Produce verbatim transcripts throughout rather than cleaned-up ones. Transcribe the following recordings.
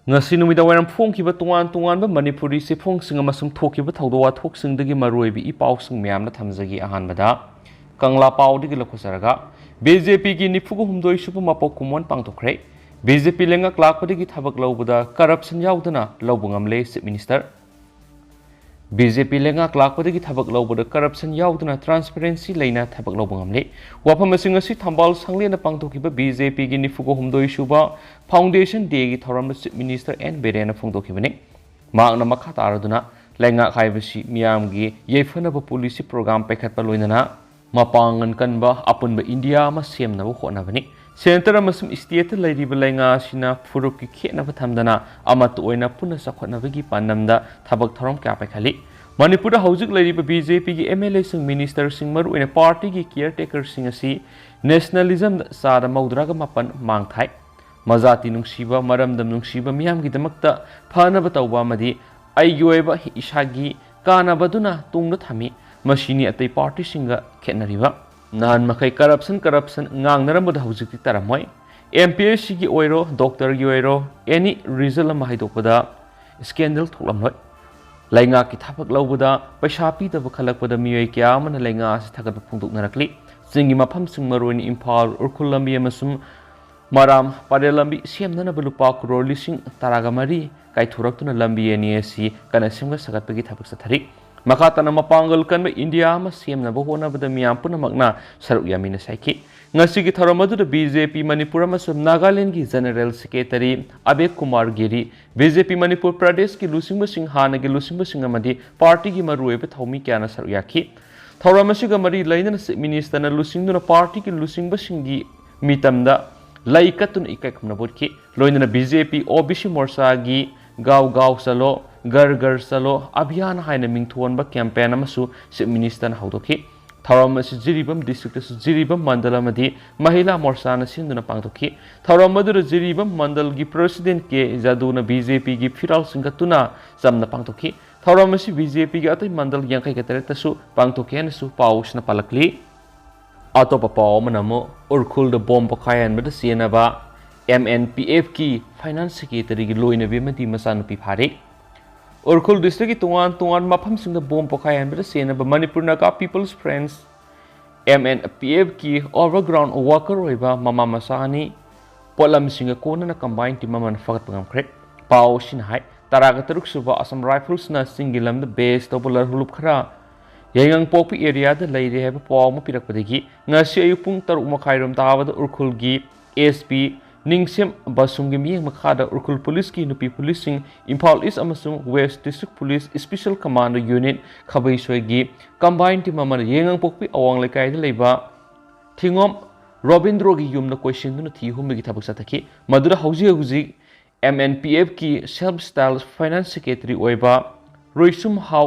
ꯉꯁꯤ ꯅꯨꯃꯤꯗꯥꯡ ꯋꯥꯏꯔꯝ ꯐꯣꯡꯈꯤꯕ ꯇꯣꯉꯥꯟ ꯇꯣꯉꯥꯟꯕ ꯃꯅꯤꯄꯨꯔꯤ ꯆꯦꯐꯣꯡꯁꯤꯡ ꯑꯃꯁꯨꯡ ꯊꯣꯛꯈꯤꯕ ꯊꯧꯗꯣꯛ ꯋꯥꯊꯣꯛꯁꯤꯡꯗꯒꯤ ꯃꯔꯨꯑꯣꯏꯕ ꯏ ꯄꯥꯎꯁꯤꯡ ꯃꯌꯥꯝꯅ ꯊꯝꯖꯒꯦ꯫ ꯑꯍꯥꯟꯕꯗ ꯀꯪꯂꯥ ꯄꯥꯎꯗꯒꯤ ꯂꯧꯈꯠꯆꯔꯒ, ꯕꯤ ꯖꯦ ꯄꯤꯒꯤ ꯅꯤꯐꯨꯒ ꯍꯨꯝꯗꯣꯏ ꯁꯨꯕ ꯃꯄꯣꯛ ꯀꯨꯝꯑꯣꯟ ꯄꯥꯡꯊꯣꯛꯈ꯭ꯔꯦ꯫ ꯕꯤ ꯖꯦ ꯄꯤ ꯂꯩꯉꯥꯛ ꯂꯥꯛꯄꯗꯒꯤ ꯊꯕꯛ ꯂꯧꯕꯗ ꯀꯔꯞꯁꯟ ꯌꯥꯎꯗꯅ ꯂꯧꯕ ꯉꯝꯂꯦ, ꯆꯤꯐ ꯃꯤꯅꯤꯁꯇꯔ꯫ ꯕꯤ ꯖꯦ ꯄꯤ ꯂꯩꯉꯥꯛ ꯂꯥꯛꯄꯗꯒꯤ ꯊꯕꯛ ꯂꯧꯕꯗ ꯀꯔꯞꯁꯟ ꯌꯥꯎꯗꯅ ꯇ꯭ꯔꯥꯟꯁꯄꯦꯔꯦꯟꯁꯤ ꯂꯩꯅ ꯊꯕꯛ ꯂꯧꯕ ꯉꯝꯂꯦ꯫ ꯋꯥꯐꯝ ꯑꯁꯤ ꯉꯁꯤ ꯊꯝꯕꯥꯜ ꯁꯪꯂꯦꯟꯗ ꯄꯥꯡꯊꯣꯛꯈꯤꯕ ꯕꯤ ꯖꯦ ꯄꯤꯒꯤ ꯅꯤꯐꯨꯒ ꯍꯨꯝꯗꯣꯏ ꯁꯨꯕ ꯐꯥꯎꯟꯗꯦꯁꯟ ꯗꯦꯒꯤ ꯊꯧꯔꯝꯗ ꯆꯤꯐ ꯃꯤꯅꯤꯁꯇꯔ ꯑꯦꯟ ꯕꯤꯔꯦꯟꯅ ꯐꯣꯡꯗꯣꯛꯈꯤꯕꯅꯤ꯫ ꯃꯍꯥꯛꯅ ꯃꯈꯥ ꯇꯥꯔꯗꯨꯅ, ꯂꯩꯉꯥꯛ ꯍꯥꯏꯕꯁꯤ ꯃꯤꯌꯥꯝꯒꯤ ꯌꯥꯏꯐꯅꯕ ꯄꯣꯂꯤꯁꯤ ꯄ꯭ꯔꯣꯒ꯭ꯔꯥꯝ ꯄꯥꯏꯈꯠꯄ, ꯂꯣꯏꯅꯅ ꯃꯄꯥꯡꯒꯜ ꯀꯟꯕ ꯑꯄꯨꯟꯕ ꯏꯟꯗꯤꯌꯥ ꯑꯃ ꯁꯦꯝꯅꯕ ꯍꯣꯠꯅꯕꯅꯤ꯫ ꯁꯦꯟꯇꯔ ꯑꯃꯁꯨꯡ ꯁ꯭ꯇꯦꯠꯇ ꯂꯩꯔꯤꯕ ꯂꯩꯉꯥꯛ ꯑꯁꯤꯅ ꯐꯨꯔꯨꯞꯀꯤ ꯈꯦꯠꯅꯕ ꯊꯝꯗꯅ ꯑꯃꯠꯇ ꯑꯣꯏꯅ ꯄꯨꯟꯅ ꯆꯥꯎꯈꯠꯅꯕꯒꯤ ꯄꯥꯟꯗꯝꯗ ꯊꯕꯛ ꯊꯧꯔꯝ ꯀꯌꯥ ꯄꯥꯏꯈꯠꯂꯤ꯫ ꯃꯅꯤꯄꯨꯔꯗ ꯍꯧꯖꯤꯛ ꯂꯩꯔꯤꯕ ꯕꯤ ꯖꯦ ꯄꯤꯒꯤ ꯑꯦꯝ ꯑꯦꯜ ꯑꯦꯁꯤꯡ, ꯃꯤꯅꯤꯁꯇꯔꯁꯤꯡ, ꯃꯔꯨꯑꯣꯏꯅ ꯄꯥꯔꯇꯤꯒꯤ ꯀꯤꯌꯔ ꯇꯦꯀꯔꯁꯤꯡ ꯑꯁꯤ ꯅꯦꯁꯅꯦꯂꯤꯖꯝꯗ ꯆꯥꯗ ꯃꯧꯗ꯭ꯔꯥꯒ ꯃꯥꯄꯟ ꯃꯥꯡ ꯊꯥꯏ꯫ ꯃꯖꯥꯇꯤ ꯅꯨꯡꯁꯤꯕ, ꯃꯔꯝꯗꯝ ꯅꯨꯡꯁꯤꯕ, ꯃꯤꯌꯥꯝꯒꯤꯗꯃꯛꯇ ꯐꯅꯕ ꯇꯧꯕ ꯑꯃꯗꯤ ꯑꯩꯒꯤ ꯑꯣꯏꯕ ꯏꯁꯥꯒꯤ ꯀꯥꯟꯅꯕꯗꯨꯅ ꯇꯨꯡꯗ ꯊꯝꯃꯤ꯫ ꯃꯁꯤꯅꯤ ꯑꯇꯩ ꯄꯥꯔꯇꯤꯁꯤꯡꯒ ꯈꯦꯠꯅꯔꯤꯕ꯫ ꯅꯍꯥꯟ ꯃꯈꯩ ꯀꯔꯞꯁꯟ, ꯀꯔꯞꯁꯟ ꯉꯥꯡꯅꯔꯝꯕꯗ ꯍꯧꯖꯤꯛꯇꯤ ꯇꯥꯔꯝꯃꯣꯏ꯫ ꯑꯦꯝ ꯄꯤ ꯑꯦꯁ ꯁꯤꯒꯤ ꯑꯣꯏꯔꯣ, ꯗꯣꯛꯇꯔꯒꯤ ꯑꯣꯏꯔꯣ, ꯑꯦꯅꯤ ꯔꯤꯖꯜ ꯑꯃ ꯍꯥꯏꯗꯣꯛꯄꯗ ꯁ꯭ꯀꯦꯟꯗꯜ ꯊꯣꯛꯂꯝꯂꯣꯏ꯫ ꯂꯩꯉꯥꯛꯀꯤ ꯊꯕꯛ ꯂꯧꯕꯗ ꯄꯩꯁꯥ ꯄꯤꯗꯕ ꯈꯜꯂꯛꯄꯗ ꯃꯤꯑꯣꯏ ꯀꯌꯥ ꯑꯃꯅ ꯂꯩꯉꯥꯛ ꯑꯁꯤ ꯊꯥꯒꯠꯄ ꯐꯣꯡꯗꯣꯛꯅꯔꯛꯂꯤ꯫ ꯆꯤꯡꯒꯤ ꯃꯐꯝꯁꯤꯡ, ꯃꯔꯨꯑꯣꯏꯅ ꯏꯝꯐꯥꯜ ꯎꯔꯈꯨꯜ ꯂꯝꯕꯤ ꯑꯃꯁꯨꯡ ꯃꯔꯥꯝ ꯄꯔꯦꯜ ꯂꯝꯕꯤ ꯁꯦꯝꯅꯅꯕ ꯂꯨꯄꯥ ꯀ꯭ꯔꯣꯔ ꯂꯤꯁꯤꯡ ꯇꯔꯥꯒ ꯃꯔꯤ ꯀꯥꯏꯊꯣꯔꯛꯇꯨꯅ ꯂꯝꯕꯤ ꯑꯅꯤ ꯑꯁꯤ ꯀꯟꯅ ꯁꯦꯝꯒꯠ ꯁꯥꯒꯠꯄꯒꯤ ꯊꯕꯛ ꯆꯠꯊꯔꯤ꯫ ꯃꯈꯥ ꯇꯥꯅ ꯃꯄꯥꯡꯒꯜ ꯀꯟꯕ ꯏꯟꯗꯤꯌꯥ ꯑꯃ ꯁꯦꯝꯅꯕ ꯍꯣꯠꯅꯕꯗ ꯃꯤꯌꯥꯝ ꯄꯨꯝꯅꯃꯛꯅ ꯁꯔꯨꯛ ꯌꯥꯃꯤꯟꯅꯁꯤ ꯍꯥꯏꯈꯤ꯫ ꯉꯁꯤꯒꯤ ꯊꯧꯔꯝ ꯑꯗꯨꯗ ꯕꯤ ꯖꯦ ꯄꯤ ꯃꯅꯤꯄꯨꯔ ꯑꯃꯁꯨꯡ ꯅꯥꯒꯥꯂꯦꯟꯗꯒꯤ general secretary Abhek Kumar Giri, B J P Manipur ꯄ꯭ꯔꯗꯦꯁꯀꯤ ꯂꯨꯆꯤꯡꯕꯁꯤꯡ, ꯍꯥꯟꯅꯒꯤ ꯂꯨꯆꯤꯡꯕꯁꯤꯡ ꯑꯃꯗꯤ ꯄꯥꯔꯇꯤꯒꯤ ꯃꯔꯨꯑꯣꯏꯕ ꯊꯧꯃꯤ ꯀꯌꯥꯅ ꯁꯔꯨꯛ ꯌꯥꯈꯤ꯫ ꯊꯧꯔꯝ ꯑꯁꯤꯒ ꯃꯔꯤ ꯂꯩꯅꯅ ꯆꯤꯐ ꯃꯤꯅꯤꯁꯇꯔꯅ ꯂꯨꯆꯤꯡꯗꯨꯅ ꯄꯥꯔꯇꯤꯒꯤ ꯂꯨꯆꯤꯡꯕꯁꯤꯡꯒꯤ ꯃꯤꯇꯝꯗ ꯂꯩ ꯀꯠꯇꯨꯅ ꯏꯀꯥꯏ ꯈꯨꯝꯅꯕ ꯎꯠꯈꯤ꯫ ꯂꯣꯏꯅꯅ ꯕꯤ ꯖꯦ ꯄꯤ ꯑꯣ ꯕꯤ ꯁꯤ ꯃꯣꯔꯆꯥꯒꯤ ꯒꯥꯎ ꯒꯥꯎ ꯆꯂꯣ, ꯘꯔ ꯘꯔ ꯆꯂꯣ ꯑꯚꯤꯌꯥꯟ ꯍꯥꯏꯅ ꯃꯤꯡꯊꯣꯟꯕ ꯀꯦꯝꯄꯦꯟ ꯑꯃꯁꯨ ꯆꯤꯐ ꯃꯤꯅꯤꯁꯇꯔꯅ ꯍꯧꯗꯣꯛꯈꯤ꯫ ꯊꯧꯔꯝ ꯑꯁꯤ ꯖꯤꯔꯤꯕꯥꯝ ꯗꯤꯁꯇ꯭ꯔꯤꯛꯇꯁꯨ ꯖꯤꯔꯤꯕꯥꯝ ꯃꯟꯗꯜ ꯑꯃꯗꯤ ꯃꯍꯤꯂꯥ ꯃꯣꯔꯆꯥꯅ ꯁꯤꯟꯗꯨꯅ ꯄꯥꯡꯊꯣꯛꯈꯤ꯫ ꯊꯧꯔꯝ ꯑꯗꯨꯗ ꯖꯤꯔꯤꯕꯥꯝ ꯃꯟꯗꯜꯒꯤ ꯄ꯭ꯔꯁꯤꯗꯦꯟ ꯀꯦ ꯖꯥꯗꯨꯅ ꯕꯤ ꯖꯦ ꯄꯤꯒꯤ ꯐꯤꯔꯥꯜ ꯆꯤꯡꯈꯠꯇꯨꯅ ꯆꯝꯅ ꯄꯥꯡꯊꯣꯛꯈꯤ꯫ ꯊꯧꯔꯝ ꯑꯁꯤ ꯕꯤ ꯖꯦ ꯄꯤꯒꯤ ꯑꯇꯩ ꯃꯟꯗꯜ ꯌꯥꯡꯈꯩꯒ ꯇꯔꯦꯠꯇꯁꯨ ꯄꯥꯡꯊꯣꯛꯈꯤ ꯍꯥꯏꯅꯁꯨ ꯄꯥꯎꯁꯤꯅ ꯄꯥꯜꯂꯛꯂꯤ꯫ ꯑꯇꯣꯞꯄ ꯄꯥꯎ ꯑꯃꯅ ꯑꯃꯨꯛ ꯎꯔꯈꯨꯜꯗ ꯕꯣꯝ ꯄꯣꯈꯥꯏꯍꯟꯕꯗ ꯆꯦꯟꯅꯕ ꯑꯦꯝ ꯑꯦꯟ ꯄꯤ ꯑꯦꯐꯀꯤ ꯐꯥꯏꯅꯥꯟꯁ ꯁꯦꯀ꯭ꯔꯦꯇꯔꯤꯒꯤ ꯂꯣꯏꯅꯕꯤ ꯑꯃꯗꯤ ꯃꯆꯥꯅꯨꯄꯤ ꯐꯥꯔꯦ꯫ ꯎꯈ꯭ꯔꯨꯜ ꯗꯤꯁꯇ꯭ꯔꯤꯛꯀꯤ ꯇꯣꯉꯥꯟ ꯇꯣꯉꯥꯟꯕ ꯃꯐꯝꯁꯤꯡꯗ ꯕꯣꯝ ꯄꯣꯈꯥꯏꯍꯟꯕꯗ ꯆꯦꯟꯅꯕ Manipur Naga people's front, M N P ꯑꯦꯐꯀꯤ ꯑꯣꯚꯔꯒ꯭ꯔꯥꯎꯟ ꯋꯥꯀꯔ ꯑꯣꯏꯕ ꯃꯃꯥ ꯃꯆꯥ ꯑꯅꯤ ꯄꯣꯠꯂꯝꯁꯤꯡꯒ ꯀꯣꯟꯅꯅ ꯀꯝꯕꯥꯏꯟ ꯇꯤꯝ ꯑꯃꯅ ꯐꯒꯠꯄ ꯉꯝꯈ꯭ꯔꯦ꯫ ꯄꯥꯎ ꯑꯁꯤꯅ ꯍꯥꯏ, ꯇꯔꯥꯒ ꯇꯔꯨꯛ ꯁꯨꯕ ꯑꯁꯥꯝ ꯔꯥꯏꯐꯜꯁꯅ ꯆꯤꯡꯒꯤ ꯂꯝꯗ ꯕꯦꯁ ꯇꯧꯕ ꯂꯔꯍꯨꯂꯨꯞ ꯈꯔ ꯌꯥꯏꯉꯪꯄꯣꯛꯄꯤ ꯑꯦꯔꯤꯌꯥꯗ ꯂꯩꯔꯦ ꯍꯥꯏꯕ ꯄꯥꯎ ꯑꯃ ꯄꯤꯔꯛꯄꯗꯒꯤ ꯉꯁꯤ ꯑꯌꯨꯛ ꯄꯨꯡ ꯇꯔꯨꯛ ꯃꯈꯥꯏꯔꯣꯝ ꯇꯥꯕꯗ ꯎꯈ꯭ꯔꯨꯜꯒꯤ ꯑꯦꯁ ꯄꯤ ꯅꯤꯡꯁꯦꯝ ꯕꯁꯨꯝꯒꯤ ꯃꯤꯠꯌꯦꯡ ꯃꯈꯥꯗ ꯎꯈ꯭ꯔꯨꯜ ꯄꯨꯂꯤꯁꯀꯤ ꯅꯨꯄꯤ ꯄꯨꯂꯤꯁꯁꯤꯡ, ꯏꯝꯐꯥꯜ ꯏꯁ ꯑꯃꯁꯨꯡ west district police special commando unit ꯈꯥꯕꯩꯁꯣꯏꯒꯤ ꯀꯝꯕꯥꯏꯟ ꯇꯤꯝ ꯑꯃꯅ ꯌꯥꯏꯉꯪꯄꯣꯛꯄꯤ ꯑꯋꯥꯡ ꯂꯩꯀꯥꯏꯗ ꯂꯩꯕ ꯊꯤꯉꯣꯝ ꯔꯣꯕꯤꯟꯗ꯭ꯔꯣꯒꯤ ꯌꯨꯝꯗ ꯀꯣꯏꯁꯤꯟꯗꯨꯅ ꯊꯤ ꯍꯨꯝꯕꯒꯤ ꯊꯕꯛ ꯆꯠꯊꯈꯤ꯫ ꯃꯗꯨꯗ ꯍꯧꯖꯤꯛ ꯍꯧꯖꯤꯛ ꯑꯦꯝ ꯑꯦꯟ ꯄꯤ ꯑꯦꯐꯀꯤ ꯁꯦꯜꯐ ꯁ꯭ꯇꯥꯏꯜ ꯐꯥꯏꯅꯥꯟꯁ ꯁꯦꯀ꯭ꯔꯦꯇꯔꯤ ꯑꯣꯏꯕ ꯔꯣꯏꯁꯨꯝ ꯍꯥꯎ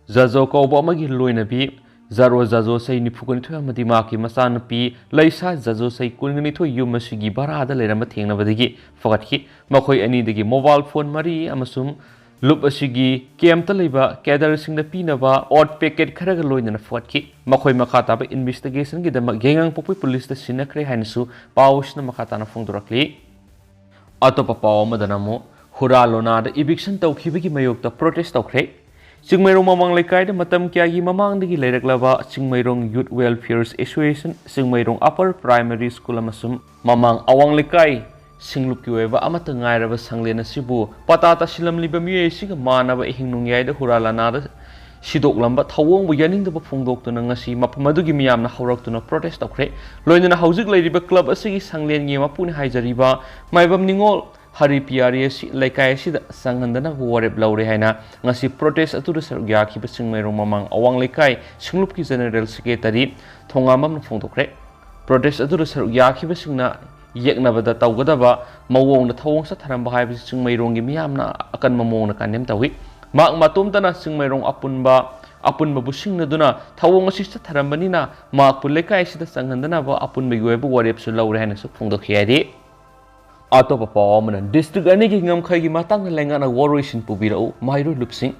ꯖꯥꯖꯣ ꯀꯧꯕ ꯑꯃꯒꯤ ꯂꯣꯏꯅꯕꯤ ꯖꯥꯔꯣ ꯖꯥꯖꯣ ꯆꯍꯤ ꯅꯤꯐꯨꯒ ꯅꯤꯊꯣꯏ ꯑꯃꯗꯤ ꯃꯍꯥꯛꯀꯤ ꯃꯆꯥꯅꯨꯄꯤ ꯂꯩꯁꯥ ꯖꯥꯖꯣ ꯆꯍꯤ ꯀꯨꯟꯒ ꯅꯤꯊꯣꯏ ꯌꯨꯝ ꯑꯁꯤꯒꯤ ꯚꯔꯥꯗ ꯂꯩꯔꯝꯕ ꯊꯦꯡꯅꯕꯗꯒꯤ ꯐꯒꯠꯈꯤ꯫ ꯃꯈꯣꯏ ꯑꯅꯤꯗꯒꯤ ꯃꯣꯕꯥꯏꯜ ꯐꯣꯟ ꯃꯔꯤ ꯑꯃꯁꯨꯡ ꯂꯨꯞ ꯑꯁꯤꯒꯤ ꯀꯦꯝꯞꯇ ꯂꯩꯕ ꯀꯦꯗꯔꯁꯤꯡꯗ ꯄꯤꯅꯕ ꯑꯣꯠ ꯄꯦꯀꯦꯠ ꯈꯔꯒ ꯂꯣꯏꯅꯅ ꯐꯒꯠꯈꯤ꯫ ꯃꯈꯣꯏ ꯃꯈꯥ ꯇꯥꯕ ꯏꯟꯚꯦꯁꯇꯤꯒꯦꯁꯟꯒꯤꯗꯃꯛ ꯌꯥꯏꯉꯪꯄꯣꯛꯄꯤ ꯄꯨꯂꯤꯁꯇ ꯁꯤꯟꯅꯈ꯭ꯔꯦ ꯍꯥꯏꯅꯁꯨ ꯄꯥꯎ ꯑꯁꯤꯅ ꯃꯈꯥ ꯇꯥꯅ ꯐꯣꯡꯗꯣꯔꯛꯂꯤ꯫ ꯑꯇꯣꯞꯄ ꯄꯥꯎ ꯑꯃꯗꯅ ꯑꯃꯨꯛ ꯍꯨꯔꯥ ꯂꯣꯅꯥꯗ ꯏꯚꯤꯛꯁꯟ ꯇꯧꯈꯤꯕꯒꯤ ꯃꯥꯌꯣꯛꯇ ꯄ꯭ꯔꯣꯇꯦꯁ ꯇꯧꯈ꯭ꯔꯦ꯫ ꯆꯤꯡꯃꯩꯔꯣꯡ ꯃꯃꯥꯡ ꯂꯩꯀꯥꯏꯗ ꯃꯇꯝ ꯀꯌꯥꯒꯤ ꯃꯃꯥꯡꯗꯒꯤ ꯂꯩꯔꯛꯂꯕ Chingmeirong youth welfare association, Chingmeirong upper primary school ꯑꯃꯁꯨꯡ ꯃꯃꯥꯡ ꯑꯋꯥꯡ ꯂꯩꯀꯥꯏ ꯁꯤꯡꯂꯨꯞꯀꯤ ꯑꯣꯏꯕ ꯑꯃꯠꯇ ꯉꯥꯏꯔꯕ ꯁꯪꯂꯦꯟ ꯑꯁꯤꯕꯨ ꯄꯇꯥ ꯇꯥꯁꯤꯜꯂꯝꯂꯤꯕ ꯃꯤꯑꯣꯏ ꯑꯁꯤꯒ ꯃꯥꯟꯅꯕ ꯑꯍꯤꯡ ꯅꯣꯡꯌꯥꯏꯗ ꯍꯨꯔꯥ ꯂꯥꯅꯥꯗ ꯁꯤꯗꯣꯛꯂꯝꯕ ꯊꯧꯑꯣꯡꯕꯨ ꯌꯥꯅꯤꯡꯗꯕ ꯐꯣꯡꯗꯣꯛꯇꯨꯅ ꯉꯁꯤ ꯃꯐꯝ ꯑꯗꯨꯒꯤ ꯃꯤꯌꯥꯝꯅ ꯍꯧꯔꯛꯇꯨꯅ ꯄ꯭ꯔꯣꯇꯦꯁ ꯇꯧꯈ꯭ꯔꯦ꯫ ꯂꯣꯏꯅꯅ ꯍꯧꯖꯤꯛ ꯂꯩꯔꯤꯕ ꯀ꯭ꯂꯕ ꯑꯁꯤꯒꯤ ꯁꯪꯂꯦꯟꯒꯤ ꯃꯄꯨꯅ ꯍꯥꯏꯖꯔꯤꯕ ꯃꯥꯏꯕꯝ ꯅꯤꯉꯣꯜ ꯍꯔꯤ ꯄꯤꯌꯥꯔꯤ ꯑꯁꯤ ꯂꯩꯀꯥꯏ ꯑꯁꯤꯗ ꯆꯪꯍꯟꯗꯅꯕ ꯋꯥꯔꯦꯞ ꯂꯧꯔꯦ ꯍꯥꯏꯅ ꯉꯁꯤ ꯄ꯭ꯔꯣꯇꯦꯁ ꯑꯗꯨꯗ ꯁꯔꯨꯛ ꯌꯥꯈꯤꯕ ꯆꯤꯡꯃꯩꯔꯣꯡ ꯃꯃꯥꯡ ꯑꯋꯥꯡ ꯂꯩꯀꯥꯏ ꯁꯤꯡꯂꯨꯞꯀꯤ ꯖꯦꯅꯔꯦꯜ ꯁꯦꯀ꯭ꯔꯦꯇꯔꯤ ꯊꯣꯉꯥꯝꯕꯝꯅ ꯐꯣꯡꯗꯣꯛꯈ꯭ꯔꯦ꯫ ꯄ꯭ꯔꯣꯇꯦꯁ ꯑꯗꯨꯗ ꯁꯔꯨꯛ ꯌꯥꯈꯤꯕꯁꯤꯡꯅ ꯌꯦꯛꯅꯕꯗ ꯇꯧꯒꯗꯕ ꯃꯑꯣꯡꯗ ꯊꯧꯑꯣꯡ ꯆꯠꯊꯔꯝꯕ ꯍꯥꯏꯕꯁꯤ ꯆꯤꯡꯃꯩꯔꯣꯡꯒꯤ ꯃꯤꯌꯥꯝꯅ ꯑꯀꯟꯕ ꯃꯑꯣꯡꯗ ꯀꯟꯗꯦꯝ ꯇꯧꯏ꯫ ꯃꯍꯥꯛ ꯃꯇꯣꯝꯇꯅ ꯆꯤꯡꯃꯩꯔꯣꯡ ꯑꯄꯨꯟꯕ ꯑꯄꯨꯟꯕꯕꯨ ꯁꯤꯡꯅꯗꯨꯅ ꯊꯧꯑꯣꯡ ꯑꯁꯤ ꯆꯠꯊꯔꯝꯕꯅꯤꯅ ꯃꯍꯥꯛꯄꯨ ꯂꯩꯀꯥꯏ ꯑꯁꯤꯗ ꯆꯪꯍꯟꯗꯅꯕ ꯑꯄꯨꯟꯕꯒꯤ ꯑꯣꯏꯕ ꯋꯥꯔꯦꯞꯁꯨ ꯂꯧꯔꯦ ꯍꯥꯏꯅꯁꯨ ꯐꯣꯡꯗꯣꯛꯈꯤ ꯍꯥꯏꯔꯤ꯫ ꯑꯇꯣꯞꯄ ꯄꯥꯎ ꯑꯃꯅ, ꯗꯤꯁꯇ꯭ꯔꯤꯛ ꯑꯅꯤꯒꯤ ꯉꯝꯈꯩꯒꯤ ꯃꯇꯥꯡꯗ ꯂꯩꯉꯥꯛꯅ ꯋꯥꯔꯣꯏꯁꯤꯟ ꯄꯨꯕꯤꯔꯛꯎ, ꯃꯍꯩꯔꯣꯏ ꯂꯨꯞꯁꯤꯡ꯫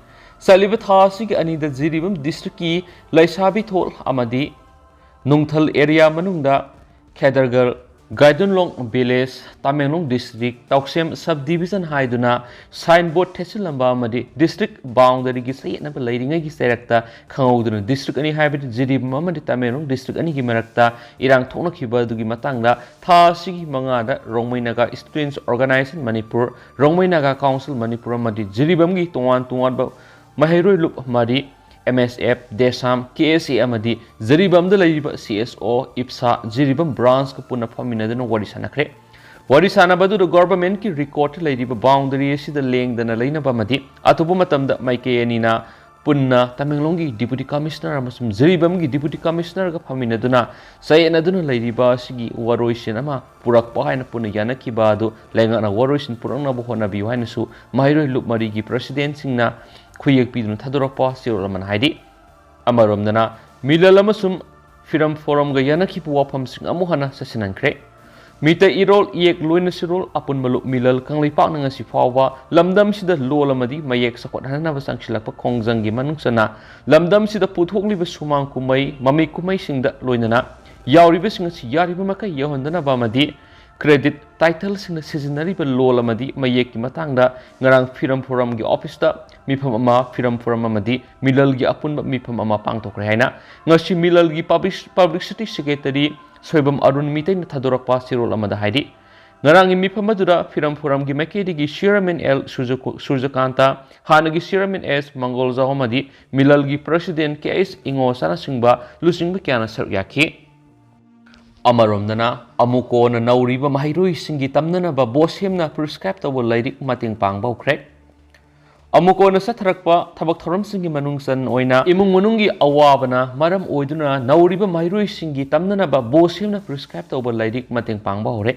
ꯆꯠꯂꯤꯕ ꯊꯥ ꯑꯁꯤꯒꯤ ꯑꯅꯤꯗ ꯖꯤꯔꯤꯕꯥꯝ ꯗꯤꯁꯇ꯭ꯔꯤꯛꯀꯤ ꯂꯩꯁꯥꯕꯤ ꯊꯣꯜ ꯑꯃꯗꯤ ꯅꯨꯡꯊꯜ ꯑꯦꯔꯤꯌꯥ ꯃꯅꯨꯡꯗ Khedargar Gaidunlong village, Tamenglong district, Tousem sub division ꯍꯥꯏꯗꯨꯅ ꯁꯥꯏꯟ ꯕꯣꯔꯗ ꯊꯦꯠꯆꯤꯜꯂꯝꯕ ꯑꯃꯗꯤ ꯗꯤꯁꯇ꯭ꯔꯤꯛ ꯕꯥꯎꯟꯗꯔꯤꯒꯤ ꯆꯌꯦꯠꯅꯕ ꯂꯩꯔꯤꯉꯩꯒꯤ ꯆꯩꯔꯛꯇ ꯈꯪꯍꯧꯗꯨꯅ ꯗꯤꯁꯇ꯭ꯔꯤꯛ ꯑꯅꯤ ꯍꯥꯏꯕꯗꯤ ꯖꯤꯔꯤꯕꯥꯝ ꯑꯃꯗꯤ ꯇꯃꯦꯡꯂꯣꯡ ꯗꯤꯁꯇ꯭ꯔꯤꯛ ꯑꯅꯤꯒꯤ ꯃꯔꯛꯇ ꯏꯔꯥꯡ ꯊꯣꯛꯅꯈꯤꯕ ꯑꯗꯨꯒꯤ ꯃꯇꯥꯡꯗ ꯊꯥ ꯑꯁꯤꯒꯤ ꯃꯉꯥꯗ ꯔꯣꯡꯃꯩ ꯅꯥꯒꯥ ꯁ꯭ꯇꯨꯗꯦꯟꯠꯁ ꯑꯣꯔꯒꯅꯥꯏꯖꯦꯁꯟ ꯃꯅꯤꯄꯨꯔ, ꯔꯣꯡꯃꯩ ꯅꯥꯒꯥ ꯀꯥꯎꯟꯁꯤꯜ ꯃꯅꯤꯄꯨꯔ ꯑꯃꯗꯤ ꯖꯤꯔꯤꯕꯥꯝꯒꯤ ꯇꯣꯉꯥꯟ ꯇꯣꯉꯥꯟꯕ ꯃꯍꯩꯔꯣꯏ ꯂꯨꯞ ꯃꯔꯤ, ꯑꯦꯝ ꯑꯦꯁ ꯑꯦꯐ, ꯗꯦꯁꯥꯝ, ꯀꯦ ꯑꯦꯁ ꯑꯦ ꯑꯃꯗꯤ ꯖꯤꯔꯤꯕꯥꯝꯗ ꯂꯩꯔꯤꯕ ꯁꯤ ꯑꯦꯁ ꯑꯣ, ꯏꯞꯁꯥ, ꯖꯤꯔꯤꯕꯥꯝ ꯕ꯭ꯔꯥꯟꯁꯀ ꯄꯨꯟꯅ ꯐꯝꯃꯤꯟꯅꯗꯨꯅ ꯋꯥꯔꯤ ꯁꯥꯟꯅꯈ꯭ꯔꯦ꯫ ꯋꯥꯔꯤ ꯁꯥꯟꯅꯕ ꯑꯗꯨꯗ ꯒꯣꯚꯔꯟꯃꯦꯟꯠꯀꯤ ꯔꯦꯀꯣꯔꯗꯇ ꯂꯩꯔꯤꯕ ꯕꯥꯎꯟꯗꯔꯤ ꯑꯁꯤꯗ ꯂꯦꯡꯗꯅ ꯂꯩꯅꯕ ꯑꯃꯗꯤ ꯑꯇꯣꯞꯄ ꯃꯇꯝꯗ ꯃꯥꯏꯀꯩ ꯑꯅꯤꯅ ꯄꯨꯟꯅ ꯇꯃꯦꯡꯂꯣꯡꯒꯤ ꯗꯤꯄꯨꯇꯤ ꯀꯃꯤꯁꯅꯔ ꯑꯃꯁꯨꯡ ꯖꯤꯔꯤꯕꯥꯝꯒꯤ ꯗꯤꯄꯨꯇꯤ ꯀꯃꯤꯁꯅꯔꯒ ꯐꯝꯃꯤꯟꯅꯗꯨꯅ ꯆꯌꯦꯠꯅꯗꯨꯅ ꯂꯩꯔꯤꯕ ꯑꯁꯤꯒꯤ ꯋꯥꯔꯣꯏꯁꯤꯟ ꯑꯃ ꯄꯨꯔꯛꯄ ꯍꯥꯏꯅ ꯄꯨꯟꯅ ꯌꯥꯅꯈꯤꯕ ꯑꯗꯨ ꯂꯩꯉꯥꯛꯅ ꯋꯥꯔꯣꯏꯁꯤꯟ ꯄꯨꯔꯛꯅꯕ ꯍꯣꯠꯅꯕꯤꯌꯨ ꯍꯥꯏꯅꯁꯨ ꯃꯍꯩꯔꯣꯏ ꯂꯨꯞ ꯃꯔꯤꯒꯤ ꯄ꯭ꯔꯁꯤꯗꯦꯟꯠꯁꯤꯡꯅ ꯈꯨꯌꯦꯛ ꯄꯤꯗꯨꯅ ꯊꯥꯗꯣꯔꯛꯄ ꯆꯦꯔꯣꯜ ꯑꯃꯅ ꯍꯥꯏꯔꯤ꯫ ꯑꯃꯔꯣꯝꯗꯅ ꯃꯤꯂꯜ ꯑꯃꯁꯨꯡ ꯐꯤꯔꯝ ꯐꯣꯔꯝꯒ ꯌꯥꯅꯈꯤꯕ ꯋꯥꯐꯝꯁꯤꯡ ꯑꯃꯨꯛ ꯍꯟꯅ ꯆꯠꯁꯤꯟꯍꯟꯈ꯭ꯔꯦ꯫ ꯃꯤꯇꯩ ꯏꯔꯣꯜ, ꯏꯌꯦꯛ, ꯂꯣꯟ ꯁꯤꯔꯣꯜ, ꯑꯄꯨꯟꯕ ꯂꯨꯞ ꯃꯤꯂꯜ ꯀꯪꯂꯩꯄꯥꯛꯅ ꯉꯁꯤ ꯐꯥꯎꯕ ꯂꯝꯗꯝꯁꯤꯗ ꯂꯣꯜ ꯑꯃꯗꯤ ꯃꯌꯦꯛ ꯆꯥꯎꯈꯠꯍꯟꯅꯕ ꯆꯪꯁꯤꯜꯂꯛꯄ ꯈꯣꯡꯖꯪꯒꯤ ꯃꯅꯨꯡ ꯆꯟꯅ ꯂꯝꯗꯝꯁꯤꯗ ꯄꯨꯊꯣꯛꯂꯤꯕ ꯁꯨꯃꯥꯡ ꯀꯨꯝꯍꯩ, ꯃꯃꯤ ꯀꯨꯝꯍꯩꯁꯤꯡꯗ ꯂꯣꯏꯅꯅ ꯌꯥꯎꯔꯤꯕꯁꯤꯡ ꯑꯁꯤ ꯌꯥꯔꯤꯕ ꯃꯈꯩ ꯌꯧꯍꯟꯗꯅꯕ ꯑꯃꯗꯤ ꯀ꯭ꯔꯦꯗꯤꯠ ꯇꯥꯏꯇꯜꯁꯤꯡꯅ ꯁꯤꯖꯤꯟꯅꯔꯤꯕ ꯂꯣꯜ ꯑꯃꯗꯤ ꯃꯌꯦꯛꯀꯤ ꯃꯇꯥꯡꯗ ꯉꯔꯥꯡ ꯐꯤꯔꯝ ꯐꯣꯔꯝꯒꯤ ꯑꯣꯐꯤꯁꯇ ꯃꯤꯐꯝ ꯑꯃ, ꯐꯤꯔꯝ ꯐꯣꯔꯝ ꯑꯃꯗꯤ ꯃꯤꯂꯜꯒꯤ ꯑꯄꯨꯟꯕ ꯃꯤꯐꯝ ꯑꯃ ꯄꯥꯡꯊꯣꯛꯈ꯭ꯔꯦ ꯍꯥꯏꯅ ꯉꯁꯤ ꯃꯤꯂꯜꯒꯤ publish-, publicity secretary Soibam Arun ꯃꯤꯇꯩꯅ ꯊꯥꯗꯣꯔꯛꯄ ꯆꯦꯔꯣꯜ ꯑꯃꯗ ꯍꯥꯏꯔꯤ꯫ ꯉꯔꯥꯡꯒꯤ ꯃꯤꯐꯝ ꯑꯗꯨꯗ ꯐꯤꯔꯝ ꯐꯣꯔꯝꯒꯤ ꯃꯥꯏꯀꯩꯗꯒꯤ ꯆꯤꯌꯔꯃꯦꯟ ꯑꯦꯜ ꯁꯨꯔꯖꯀꯨ-, ꯁꯨꯔꯖꯀꯥꯟꯇ, ꯍꯥꯟꯅꯒꯤ ꯆꯤꯌꯔꯃꯦꯟ ꯑꯦꯁ ꯃꯪꯒꯣꯜꯖꯥꯎ ꯑꯃꯗꯤ ꯃꯤꯂꯜꯒꯤ ꯄ꯭ꯔꯁꯤꯗꯦꯟꯠ ꯀꯦ ꯑꯩꯆ ꯏꯉꯣꯆꯥꯅꯆꯤꯡꯕ ꯂꯨꯆꯤꯡꯕ ꯀꯌꯥꯅ ꯁꯔꯨꯛ ꯌꯥꯈꯤ꯫ ꯑꯃꯔꯣꯝꯗꯅ, ꯑꯃꯨꯀꯣꯅ ꯅꯧꯔꯤꯕ ꯃꯍꯩꯔꯣꯏꯁꯤꯡꯒꯤ ꯇꯝꯅꯅꯕ ꯕꯣꯁꯦꯝꯅ ꯄ꯭ꯔꯤꯁꯀ꯭ꯔꯥꯏꯕ ꯇꯧꯕ ꯂꯥꯏꯔꯤꯛ ꯃꯇꯦꯡ ꯄꯥꯡꯕ ꯍꯧꯈ꯭ꯔꯦ꯫ ꯑꯃꯨꯀꯣꯅ ꯆꯠꯊꯔꯛꯄ ꯊꯕꯛ ꯊꯧꯔꯝꯁꯤꯡꯒꯤ ꯃꯅꯨꯡ ꯆꯟ ꯑꯣꯏꯅ ꯏꯃꯨꯡ ꯃꯅꯨꯡꯒꯤ ꯑꯋꯥꯕꯅ ꯃꯔꯝ ꯑꯣꯏꯗꯨꯅ ꯅꯧꯔꯤꯕ ꯃꯍꯩꯔꯣꯏꯁꯤꯡꯒꯤ ꯇꯝꯅꯅꯕ ꯕꯣꯁꯦꯝꯅ ꯄ꯭ꯔꯤꯁꯀ꯭ꯔꯥꯏꯕ ꯇꯧꯕ ꯂꯥꯏꯔꯤꯛ ꯃꯇꯦꯡ ꯄꯥꯡꯕ ꯍꯧꯔꯦ꯫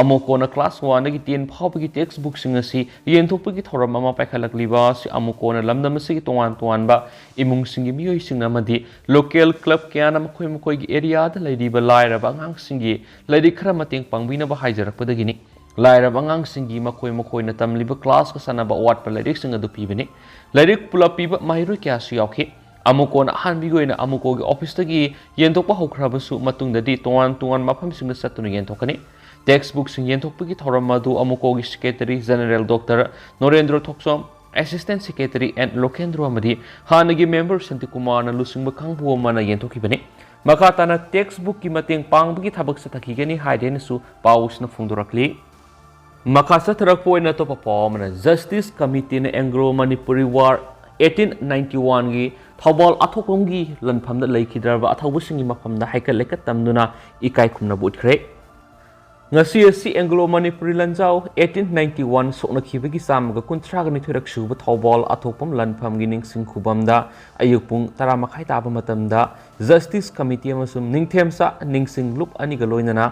ꯑꯃꯨꯀꯣꯅ ꯀ꯭ꯂꯥꯁ ꯋꯥꯟꯗꯒꯤ ꯇꯦꯟ ꯐꯥꯎꯕꯒꯤ ꯇꯦꯛꯁ ꯕꯨꯛꯁꯤꯡ ꯑꯁꯤ ꯌꯦꯟꯊꯣꯛꯄꯒꯤ ꯊꯧꯔꯝ ꯑꯃ ꯄꯥꯏꯈꯠꯂꯛꯂꯤꯕ ꯑꯁꯤ ꯑꯃꯨꯀꯣꯅ ꯂꯝꯗꯝ ꯑꯁꯤꯒꯤ ꯇꯣꯉꯥꯟ ꯇꯣꯉꯥꯟꯕ ꯏꯃꯨꯡꯁꯤꯡꯒꯤ ꯃꯤꯑꯣꯏꯁꯤꯡ ꯑꯃꯗꯤ ꯂꯣꯀꯦꯜ ꯀ꯭ꯂꯕ ꯀꯌꯥꯅ ꯃꯈꯣꯏ ꯃꯈꯣꯏꯒꯤ ꯑꯦꯔꯤꯌꯥꯗ ꯂꯩꯔꯤꯕ ꯂꯥꯏꯔꯕ ꯑꯉꯥꯡꯁꯤꯡꯒꯤ ꯂꯥꯏꯔꯤꯛ ꯈꯔ ꯃꯇꯦꯡ ꯄꯥꯡꯕꯤꯅꯕ ꯍꯥꯏꯖꯔꯛꯄꯗꯒꯤꯅꯤ꯫ ꯂꯥꯏꯔꯕ ꯑꯉꯥꯡꯁꯤꯡꯒꯤ ꯃꯈꯣꯏ ꯃꯈꯣꯏꯅ ꯇꯝꯂꯤꯕ ꯀ꯭ꯂꯥꯁꯀ ꯆꯥꯟꯅꯕ ꯑꯋꯥꯠꯄ ꯂꯥꯏꯔꯤꯛꯁꯤꯡ ꯑꯗꯨ ꯄꯤꯕꯅꯤ꯫ ꯂꯥꯏꯔꯤꯛ ꯄꯨꯂꯞ ꯄꯤꯕ ꯃꯍꯩꯔꯣꯏ ꯀꯌꯥꯁꯨ ꯌꯥꯎꯈꯤ꯫ ꯑꯃꯨꯀꯣꯅ ꯑꯍꯥꯟꯕꯒꯤ ꯑꯣꯏꯅ ꯑꯃꯨꯀꯣꯒꯤ ꯑꯣꯐꯤꯁꯇꯒꯤ ꯌꯦꯟꯊꯣꯛꯄ ꯍꯧꯈ꯭ꯔꯕꯁꯨ, ꯃꯇꯨꯡꯗꯗꯤ ꯇꯣꯉꯥꯟ ꯇꯣꯉꯥꯟꯕ ꯃꯐꯝꯁꯤꯡꯗ ꯆꯠꯇꯨꯅ ꯌꯦꯟꯊꯣꯛꯀꯅꯤ꯫ ꯇꯦꯛꯁꯕꯨꯛꯁꯤꯡ ꯌꯦꯟꯊꯣꯛꯄꯒꯤ ꯊꯧꯔꯝ ꯑꯗꯨ ꯑꯃꯨꯀꯣꯒꯤ secretary general doctor Norendra Thokchom, assistant secretary N Lokendro ꯑꯃꯗꯤ ꯍꯥꯟꯅꯒꯤ ꯃꯦꯝꯕꯔ ꯁꯥꯟꯇꯤꯀꯨꯃꯥꯔꯅ ꯂꯨꯆꯤꯡꯕ ꯀꯥꯡꯕꯨ ꯑꯃꯅ ꯌꯦꯟꯊꯣꯛꯈꯤꯕꯅꯤ꯫ ꯃꯈꯥ ꯇꯥꯅ ꯇꯦꯛꯁꯕꯨꯛꯀꯤ ꯃꯇꯦꯡ ꯄꯥꯡꯕꯒꯤ ꯊꯕꯛ ꯆꯠꯊꯈꯤꯒꯅꯤ ꯍꯥꯏꯗꯦꯅꯁꯨ ꯄꯥꯎꯁꯤꯅ ꯐꯣꯡꯗꯣꯔꯛꯂꯤ꯫ ꯃꯈꯥ ꯆꯠꯊꯔꯛꯄ ꯑꯣꯏꯅ ꯑꯇꯣꯞꯄ ꯄꯥꯎ ꯑꯃꯅ, ꯖꯁꯇꯤꯁ ꯀꯃꯤꯇꯤꯅ Anglo Manipuri war eighteen ninety ꯋꯥꯟꯒꯤ ꯊꯧꯕꯥꯜ ꯑꯊꯣꯛꯄꯝꯒꯤ ꯂꯥꯟꯐꯝꯗ ꯂꯩꯈꯤꯗ꯭ꯔꯕ ꯑꯊꯧꯕꯁꯤꯡꯒꯤ ꯃꯐꯝꯗ ꯍꯩꯀꯠ ꯂꯩꯀꯠ ꯇꯝꯗꯨꯅ ꯏꯀꯥꯏ ꯈꯨꯝꯅꯕ ꯎꯠꯈ꯭ꯔꯦ꯫ ꯉꯁꯤ ꯑꯁꯤ ꯑꯦꯡꯒ꯭ꯂꯣ ꯃꯅꯤꯄꯨꯔꯤ ꯂꯥꯟꯖꯥꯎ ꯑꯩꯠꯇꯤꯟ ꯅꯥꯏꯟꯇꯤ ꯋꯥꯟ ꯁꯣꯛꯅꯈꯤꯕꯒꯤ ꯆꯥꯝꯃꯒ ꯀꯨꯟꯊ꯭ꯔꯥꯒ ꯅꯤꯊꯣꯏꯔꯛ ꯁꯨꯕ ꯊꯧꯕꯥꯜ ꯑꯊꯣꯛꯄꯝ ꯂꯥꯟꯐꯝꯒꯤ ꯅꯤꯡꯁꯤꯡ ꯈꯨꯕꯝꯗ ꯑꯌꯨꯛ ꯄꯨꯡ ꯇꯔꯥ ꯃꯈꯥꯏ ꯇꯥꯕ ꯃꯇꯝꯗ ꯖꯁꯇꯤꯁ ꯀꯃꯤꯇꯤ ꯑꯃꯁꯨꯡ ꯅꯤꯡꯊꯦꯝꯆꯥ ꯅꯤꯡꯁꯤꯡ ꯂꯨꯞ ꯑꯅꯤꯒ ꯂꯣꯏꯅꯅ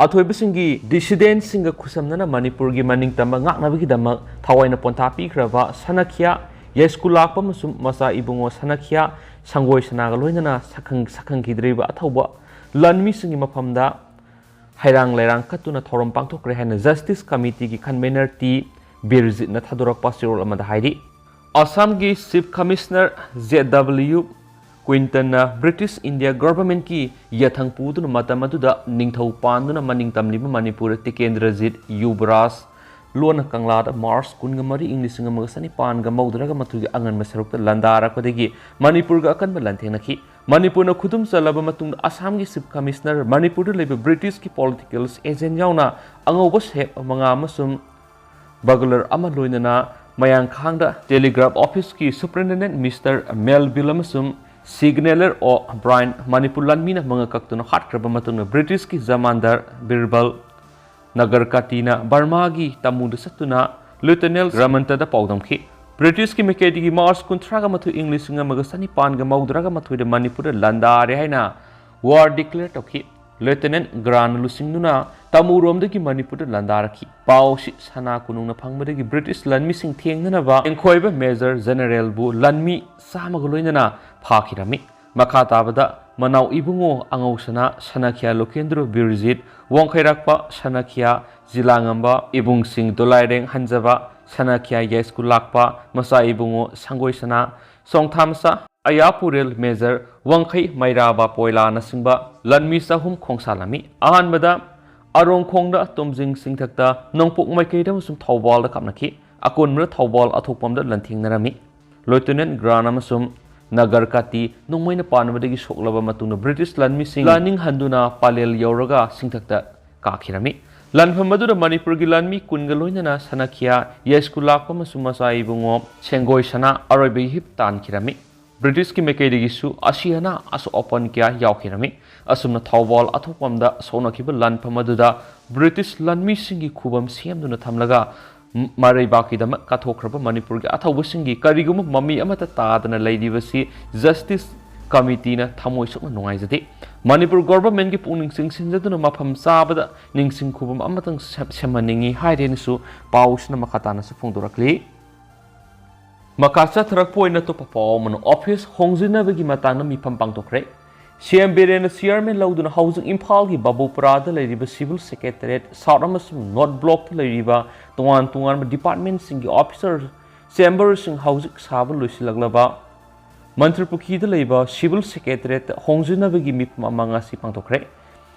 ꯑꯊꯣꯏꯕꯁꯤꯡꯒꯤ ꯗꯤꯁꯤꯗꯦꯟꯁꯤꯡꯒ ꯈꯨꯠꯁꯝꯅꯅ ꯃꯅꯤꯄꯨꯔꯒꯤ ꯃꯅꯤꯡꯇꯝꯕ ꯉꯥꯛꯅꯕꯒꯤꯗꯃꯛ ꯊꯋꯥꯏꯅ ꯄꯣꯟꯊꯥ ꯄꯤꯈ꯭ꯔꯕ ꯁꯅꯈꯤꯌꯥ ꯌꯥꯏꯁ꯭ꯀꯨꯜ ꯂꯥꯛꯄ ꯑꯃꯁꯨꯡ ꯃꯆꯥ ꯏꯕꯨꯡꯉꯣ ꯁꯅꯈꯤꯌꯥ ꯁꯪꯒꯣꯏ ꯁꯅꯥꯒ ꯂꯣꯏꯅꯅ ꯁꯛꯈꯪ-, ꯁꯛꯈꯪꯈꯤꯗ꯭ꯔꯤꯕ ꯑꯊꯧꯕ ꯂꯥꯟꯃꯤꯁꯤꯡꯒꯤ ꯃꯐꯝꯗ ꯍꯩꯔꯥꯡ ꯂꯩꯔꯥꯡ ꯀꯠꯇꯨꯅ ꯊꯧꯔꯝ ꯄꯥꯡꯊꯣꯛꯈ꯭ꯔꯦ ꯍꯥꯏꯅ ꯖꯁꯇꯤꯁ ꯀꯃꯤꯇꯤꯒꯤ ꯀꯟꯚꯦꯅꯔ ꯇꯤ ꯕꯤꯔꯖꯤꯠꯅ ꯊꯥꯗꯣꯔꯛꯄ ꯆꯦꯔꯣꯜ ꯑꯃꯗ ꯍꯥꯏꯔꯤ꯫ ꯑꯁꯥꯝꯒꯤ ꯆꯤꯐ ꯀꯃꯤꯁꯅꯔ ꯖꯦ ꯗꯕ꯭ꯂꯤꯌꯨ ꯀ꯭ꯋꯤꯟꯇꯟꯅ ꯕ꯭ꯔꯤꯇꯤꯁ ꯏꯟꯗꯤꯌꯥ ꯒꯚꯔꯟꯃꯦꯟꯠꯀꯤ ꯌꯥꯊꯪ ꯄꯨꯗꯨꯅ ꯃꯇꯝ ꯑꯗꯨꯗ ꯅꯤꯡꯊꯧ ꯄꯥꯟꯗꯨꯅ ꯃꯅꯤꯡ ꯇꯝꯂꯤꯕ ꯃꯅꯤꯄꯨꯔ ꯇꯤꯀꯦꯟꯗ꯭ꯔꯖꯤꯠ ꯌꯨꯕꯔꯥꯖ ꯂꯣꯟꯅ ꯀꯪꯂꯥꯗ ꯃꯥꯔꯆ ꯀꯨꯟꯒ ꯃꯔꯤ, ꯏꯪ ꯂꯤꯁꯤꯡ ꯑꯃꯒ ꯆꯅꯤꯄꯥꯟꯒ ꯃꯧꯗ꯭ꯔꯥꯒ ꯃꯥꯊꯣꯏꯒꯤ ꯑꯉꯟꯕ ꯁꯔꯨꯛꯇ ꯂꯥꯟꯗꯥꯔꯛꯄꯗꯒꯤ ꯃꯅꯤꯄꯨꯔꯒ ꯑꯀꯟꯕ ꯂꯥꯟꯊꯦꯡꯅꯈꯤ꯫ ꯃꯅꯤꯄꯨꯔꯅ ꯈꯨꯗꯨꯝ ꯆꯜꯂꯕ ꯃꯇꯨꯡꯗ ꯑꯁꯥꯝꯒꯤ ꯆꯤꯐ ꯀꯃꯤꯁꯅꯔ, ꯃꯅꯤꯄꯨꯔꯗ ꯂꯩꯕ ꯕ꯭ꯔꯤꯇꯤꯁꯀꯤ ꯄꯣꯂꯤꯇꯤꯀꯦꯜ ꯑꯦꯖꯦꯟꯠ ꯌꯥꯎꯅ ꯑꯉꯧꯕ ꯁꯦꯞ ꯃꯉꯥ ꯑꯃꯁꯨꯡ ꯕꯒꯂꯔ ꯑꯃ ꯂꯣꯏꯅꯅ ꯃꯌꯥꯡꯈꯥꯡꯗ ꯇꯦꯂꯤꯒ꯭ꯔꯥꯐ ꯑꯣꯐꯤꯁꯀꯤ ꯁꯨꯄꯔꯤꯟꯇꯦꯟꯗꯦꯟꯠ ꯃꯤꯁꯇꯔ ꯃꯦꯜꯚꯤꯜ ꯑꯃꯁꯨꯡ ꯁꯤꯒꯅꯦꯂꯔ ꯑꯣ ꯕ꯭ꯔꯥꯏꯟ ꯃꯅꯤꯄꯨꯔ ꯂꯥꯟꯃꯤꯅ ꯃꯉꯛ ꯀꯛꯇꯨꯅ ꯍꯥꯠꯈ꯭ꯔꯕ ꯃꯇꯨꯡꯗ ꯕ꯭ꯔꯤꯇꯤꯁꯀꯤ ꯖꯃꯥꯟꯗꯥꯔ ꯕꯤꯔꯕꯜ ꯅꯒꯔꯀꯥꯇꯤꯅ ꯕꯔꯃꯥꯒꯤ ꯇꯥꯃꯨꯗ ꯆꯠꯇꯨꯅ ꯂꯤꯎꯇꯤꯅꯦꯟꯠ ꯒꯔꯃꯟꯇꯗ ꯄꯥꯎꯗꯝꯈꯤ꯫ ꯕ꯭ꯔꯤꯇꯤꯁꯀꯤ ꯃꯥꯏꯀꯩꯗꯒꯤ ꯃꯥꯔꯆ ꯀꯨꯟꯊ꯭ꯔꯥꯒ ꯃꯥꯊꯣꯏ, ꯏꯪ ꯂꯤꯁꯤꯡ ꯑꯃꯒ ꯆꯅꯤꯄꯥꯟꯒ ꯃꯧꯗ꯭ꯔꯥꯒ ꯃꯥꯊꯣꯏꯗ ꯃꯅꯤꯄꯨꯔꯗ ꯂꯥꯟꯗꯥꯔꯦ ꯍꯥꯏꯅ ꯋꯥꯔ ꯗꯤꯀ꯭ꯂꯦꯌꯔ ꯇꯧꯈꯤ꯫ ꯂꯤꯎꯇꯤꯅꯦꯟꯠ ꯒ꯭ꯔꯥꯟꯅ ꯂꯨꯆꯤꯡꯗꯨꯅ ꯇꯥꯃꯨꯔꯣꯝꯗꯒꯤ ꯃꯅꯤꯄꯨꯔꯗ ꯂꯥꯟꯗꯥꯔꯛꯈꯤ꯫ ꯄꯥꯎ ꯑꯁꯤ ꯁꯅꯥ ꯀꯣꯅꯨꯡꯅ ꯐꯪꯕꯗꯒꯤ ꯕ꯭ꯔꯤꯇꯤꯁ ꯂꯥꯟꯃꯤꯁꯤꯡ ꯊꯦꯡꯅꯅꯕ ꯇꯦꯡꯈꯣꯏꯕ ꯃꯦꯖꯔ ꯖꯦꯅꯔꯦꯜꯕꯨ ꯂꯥꯟꯃꯤ ꯆꯥꯝꯃꯒ ꯂꯣꯏꯅꯅ ꯐꯥꯈꯤꯔꯝꯃꯤ꯫ ꯃꯈꯥ ꯇꯥꯕꯗ ꯃꯅꯥꯎ ꯏꯕꯨꯡꯉꯣ ꯑꯉꯧ ꯁꯅꯥ, ꯁꯅꯥꯈꯤꯌꯥ ꯂꯣꯀꯦꯟꯗ꯭ꯔꯣ ꯕꯤꯔꯖꯤꯠ, ꯋꯥꯡꯈꯩꯔꯥꯛꯄ ꯁꯅꯥꯈꯤꯌꯥ ꯖꯤꯂꯥꯉꯝꯕ, ꯏꯕꯨꯡꯁꯤꯡ ꯗꯣꯂꯥꯏꯔꯦꯡ ꯍꯟꯖꯕ, ꯁꯅꯥꯈꯤꯌꯥ ꯌꯥꯏꯁ꯭ꯀꯨꯜ ꯂꯥꯛꯄ, ꯃꯆꯥ ꯏꯕꯨꯡꯉꯣ ꯁꯪꯒꯣꯏ ꯁꯅꯥ, ꯆꯣꯡꯊꯥ ꯃꯆꯥ, ꯑꯌꯥꯄꯨꯔꯦꯜ ꯃꯦꯖꯔ ꯋꯥꯡꯈꯩ ꯃꯩꯔꯥꯕ ꯄꯣꯏꯂꯥꯅꯆꯤꯡꯕ ꯂꯥꯟꯃꯤ ꯆꯍꯨꯝ ꯈꯣꯡꯁꯥꯜꯂꯝꯃꯤ꯫ ꯑꯍꯥꯟꯕꯗ ꯑꯔꯣꯡꯈꯣꯡꯗ, ꯇꯣꯝꯖꯤꯡ ꯆꯤꯡꯊꯛꯇ, ꯅꯣꯡꯄꯣꯛ ꯃꯥꯏꯀꯩꯗ ꯑꯃꯁꯨꯡ ꯊꯧꯕꯥꯜꯗ ꯀꯥꯞꯅꯈꯤ꯫ ꯑꯀꯣꯟꯕꯗ ꯊꯧꯕꯥꯜ ꯑꯊꯣꯛꯄꯝꯗ ꯂꯥꯟꯊꯦꯡꯅꯔꯝꯃꯤ꯫ ꯂꯣꯏꯇꯤꯅꯦꯟ ꯒ꯭ꯔꯥꯟ ꯑꯃꯁꯨꯡ ꯅꯒꯔ ꯀꯥꯇꯤ ꯅꯣꯡꯃꯩꯅ ꯄꯥꯟꯕꯗꯒꯤ ꯁꯣꯛꯂꯕ ꯃꯇꯨꯡꯗ ꯕ꯭ꯔꯤꯇꯤꯁ ꯂꯥꯟꯃꯤꯁꯤꯡ ꯂꯥꯅꯤꯡꯍꯟꯗꯨꯅ ꯄꯥꯂꯦꯜ ꯌꯧꯔꯒ ꯆꯤꯡꯊꯛꯇ ꯀꯥꯈꯤꯔꯝꯃꯤ꯫ ꯂꯥꯟꯐꯝ ꯑꯗꯨꯗ ꯃꯅꯤꯄꯨꯔꯒꯤ ꯂꯥꯟꯃꯤ ꯀꯨꯟꯒ ꯂꯣꯏꯅꯅ ꯁꯅꯥꯈꯤꯌꯥ, ꯌꯥꯏꯁ꯭ꯀꯨꯜ ꯂꯥꯛꯄ ꯑꯃꯁꯨꯡ ꯃꯆꯥ ꯏꯕꯨꯡꯉꯣ ꯁꯦꯡꯒꯣꯏ ꯁꯅꯥ ꯑꯔꯣꯏꯕꯒꯤ ꯍꯤꯞ ꯇꯥꯟꯈꯤꯔꯝꯃꯤ꯫ ꯕ꯭ꯔꯤꯇꯤꯁꯀꯤ ꯃꯥꯏꯀꯩꯗꯒꯤꯁꯨ ꯑꯁꯤ ꯑꯅꯥ ꯑꯁꯣꯛ ꯑꯄꯟ ꯀꯌꯥ ꯌꯥꯎꯈꯤꯔꯝꯃꯤ꯫ ꯑꯁꯨꯝꯅ ꯊꯧꯕꯥꯜ ꯑꯊꯣꯛꯄꯝꯗ ꯁꯣꯛꯅꯈꯤꯕ ꯂꯥꯟꯐꯝ ꯑꯗꯨꯗ ꯕ꯭ꯔꯤꯇꯤꯁ ꯂꯥꯟꯃꯤꯁꯤꯡꯒꯤ ꯈꯨꯕꯝ ꯁꯦꯝꯗꯨꯅ ꯊꯝꯂꯒ ꯃꯔꯩꯕꯥꯛꯀꯤꯗꯃꯛ ꯀꯠꯊꯣꯛꯈ꯭ꯔꯕ ꯃꯅꯤꯄꯨꯔꯒꯤ ꯑꯊꯧꯕꯁꯤꯡꯒꯤ ꯀꯔꯤꯒꯨꯝꯕ ꯃꯃꯤ ꯑꯃꯠꯇ ꯇꯥꯗꯅ ꯂꯩꯔꯤꯕꯁꯤ ꯖꯁꯇꯤꯁ ꯀꯃꯤꯇꯤꯅ ꯊꯃꯣꯏ ꯁꯣꯛꯅ ꯅꯨꯡꯉꯥꯏꯖꯗꯦ꯫ ꯃꯅꯤꯄꯨꯔ ꯒꯣꯚꯔꯟꯃꯦꯟꯠꯀꯤ ꯄꯨꯛꯅꯤꯡ ꯆꯤꯡꯁꯤꯟꯖꯗꯨꯅ ꯃꯐꯝ ꯆꯥꯕꯗ ꯅꯤꯡꯁꯤꯡ ꯈꯨꯕꯝ ꯑꯃꯇꯪ ꯁꯦꯝ-, ꯁꯦꯝꯍꯟꯅꯤꯡꯏ ꯍꯥꯏꯔꯦꯅꯁꯨ ꯄꯥꯎꯁꯤꯅ ꯃꯈꯥ ꯇꯥꯅꯁꯨ ꯐꯣꯡꯗꯣꯔꯛꯂꯤ꯫ ꯃꯈꯥ ꯆꯠꯊꯔꯛꯄ ꯑꯣꯏꯅ ꯑꯇꯣꯞꯄ ꯄꯥꯎ ꯑꯃꯅ, ꯑꯣꯐꯤꯁ ꯍꯣꯡꯖꯤꯟꯅꯕꯒꯤ ꯃꯇꯥꯡꯗ ꯃꯤꯐꯝ ꯄꯥꯡꯊꯣꯛꯈ꯭ꯔꯦ꯫ ꯁꯤ ꯑꯦꯝ ꯕꯤꯔꯦꯟꯅ ꯆꯤꯌꯔꯃꯦꯟ ꯂꯧꯗꯨꯅ ꯍꯧꯖꯤꯛ ꯏꯝꯐꯥꯜꯒꯤ ꯕꯥꯕꯨꯄꯨꯔꯥꯗ ꯂꯩꯔꯤꯕ ꯁꯤꯚꯤꯜ ꯁꯦꯀ꯭ꯔꯦꯇꯔꯤꯌꯦꯠ ꯁꯥꯎꯠ ꯑꯃꯁꯨꯡ ꯅꯣꯔꯠ ꯕ꯭ꯂꯣꯛꯇ ꯂꯩꯔꯤꯕ ꯇꯣꯉꯥꯟ ꯇꯣꯉꯥꯟꯕ ꯗꯤꯄꯥꯔꯠꯃꯦꯟꯠꯁꯤꯡꯒꯤ ꯑꯣꯐꯤꯁꯔ ꯆꯦꯝꯕꯔꯁꯤꯡ ꯍꯧꯖꯤꯛ ꯁꯥꯕ ꯂꯣꯏꯁꯤꯜꯂꯛꯂꯕ ꯃꯟꯇ꯭ꯔꯤꯄꯨꯈ꯭ꯔꯤꯗ ꯂꯩꯕ ꯁꯤꯚꯤꯜ ꯁꯦꯀ꯭ꯔꯦꯇꯔꯤꯌꯦꯠꯇ ꯍꯣꯡꯖꯤꯟꯅꯕꯒꯤ ꯃꯤꯐꯝ ꯑꯃ ꯉꯁꯤ ꯄꯥꯡꯊꯣꯛꯈ꯭ꯔꯦ꯫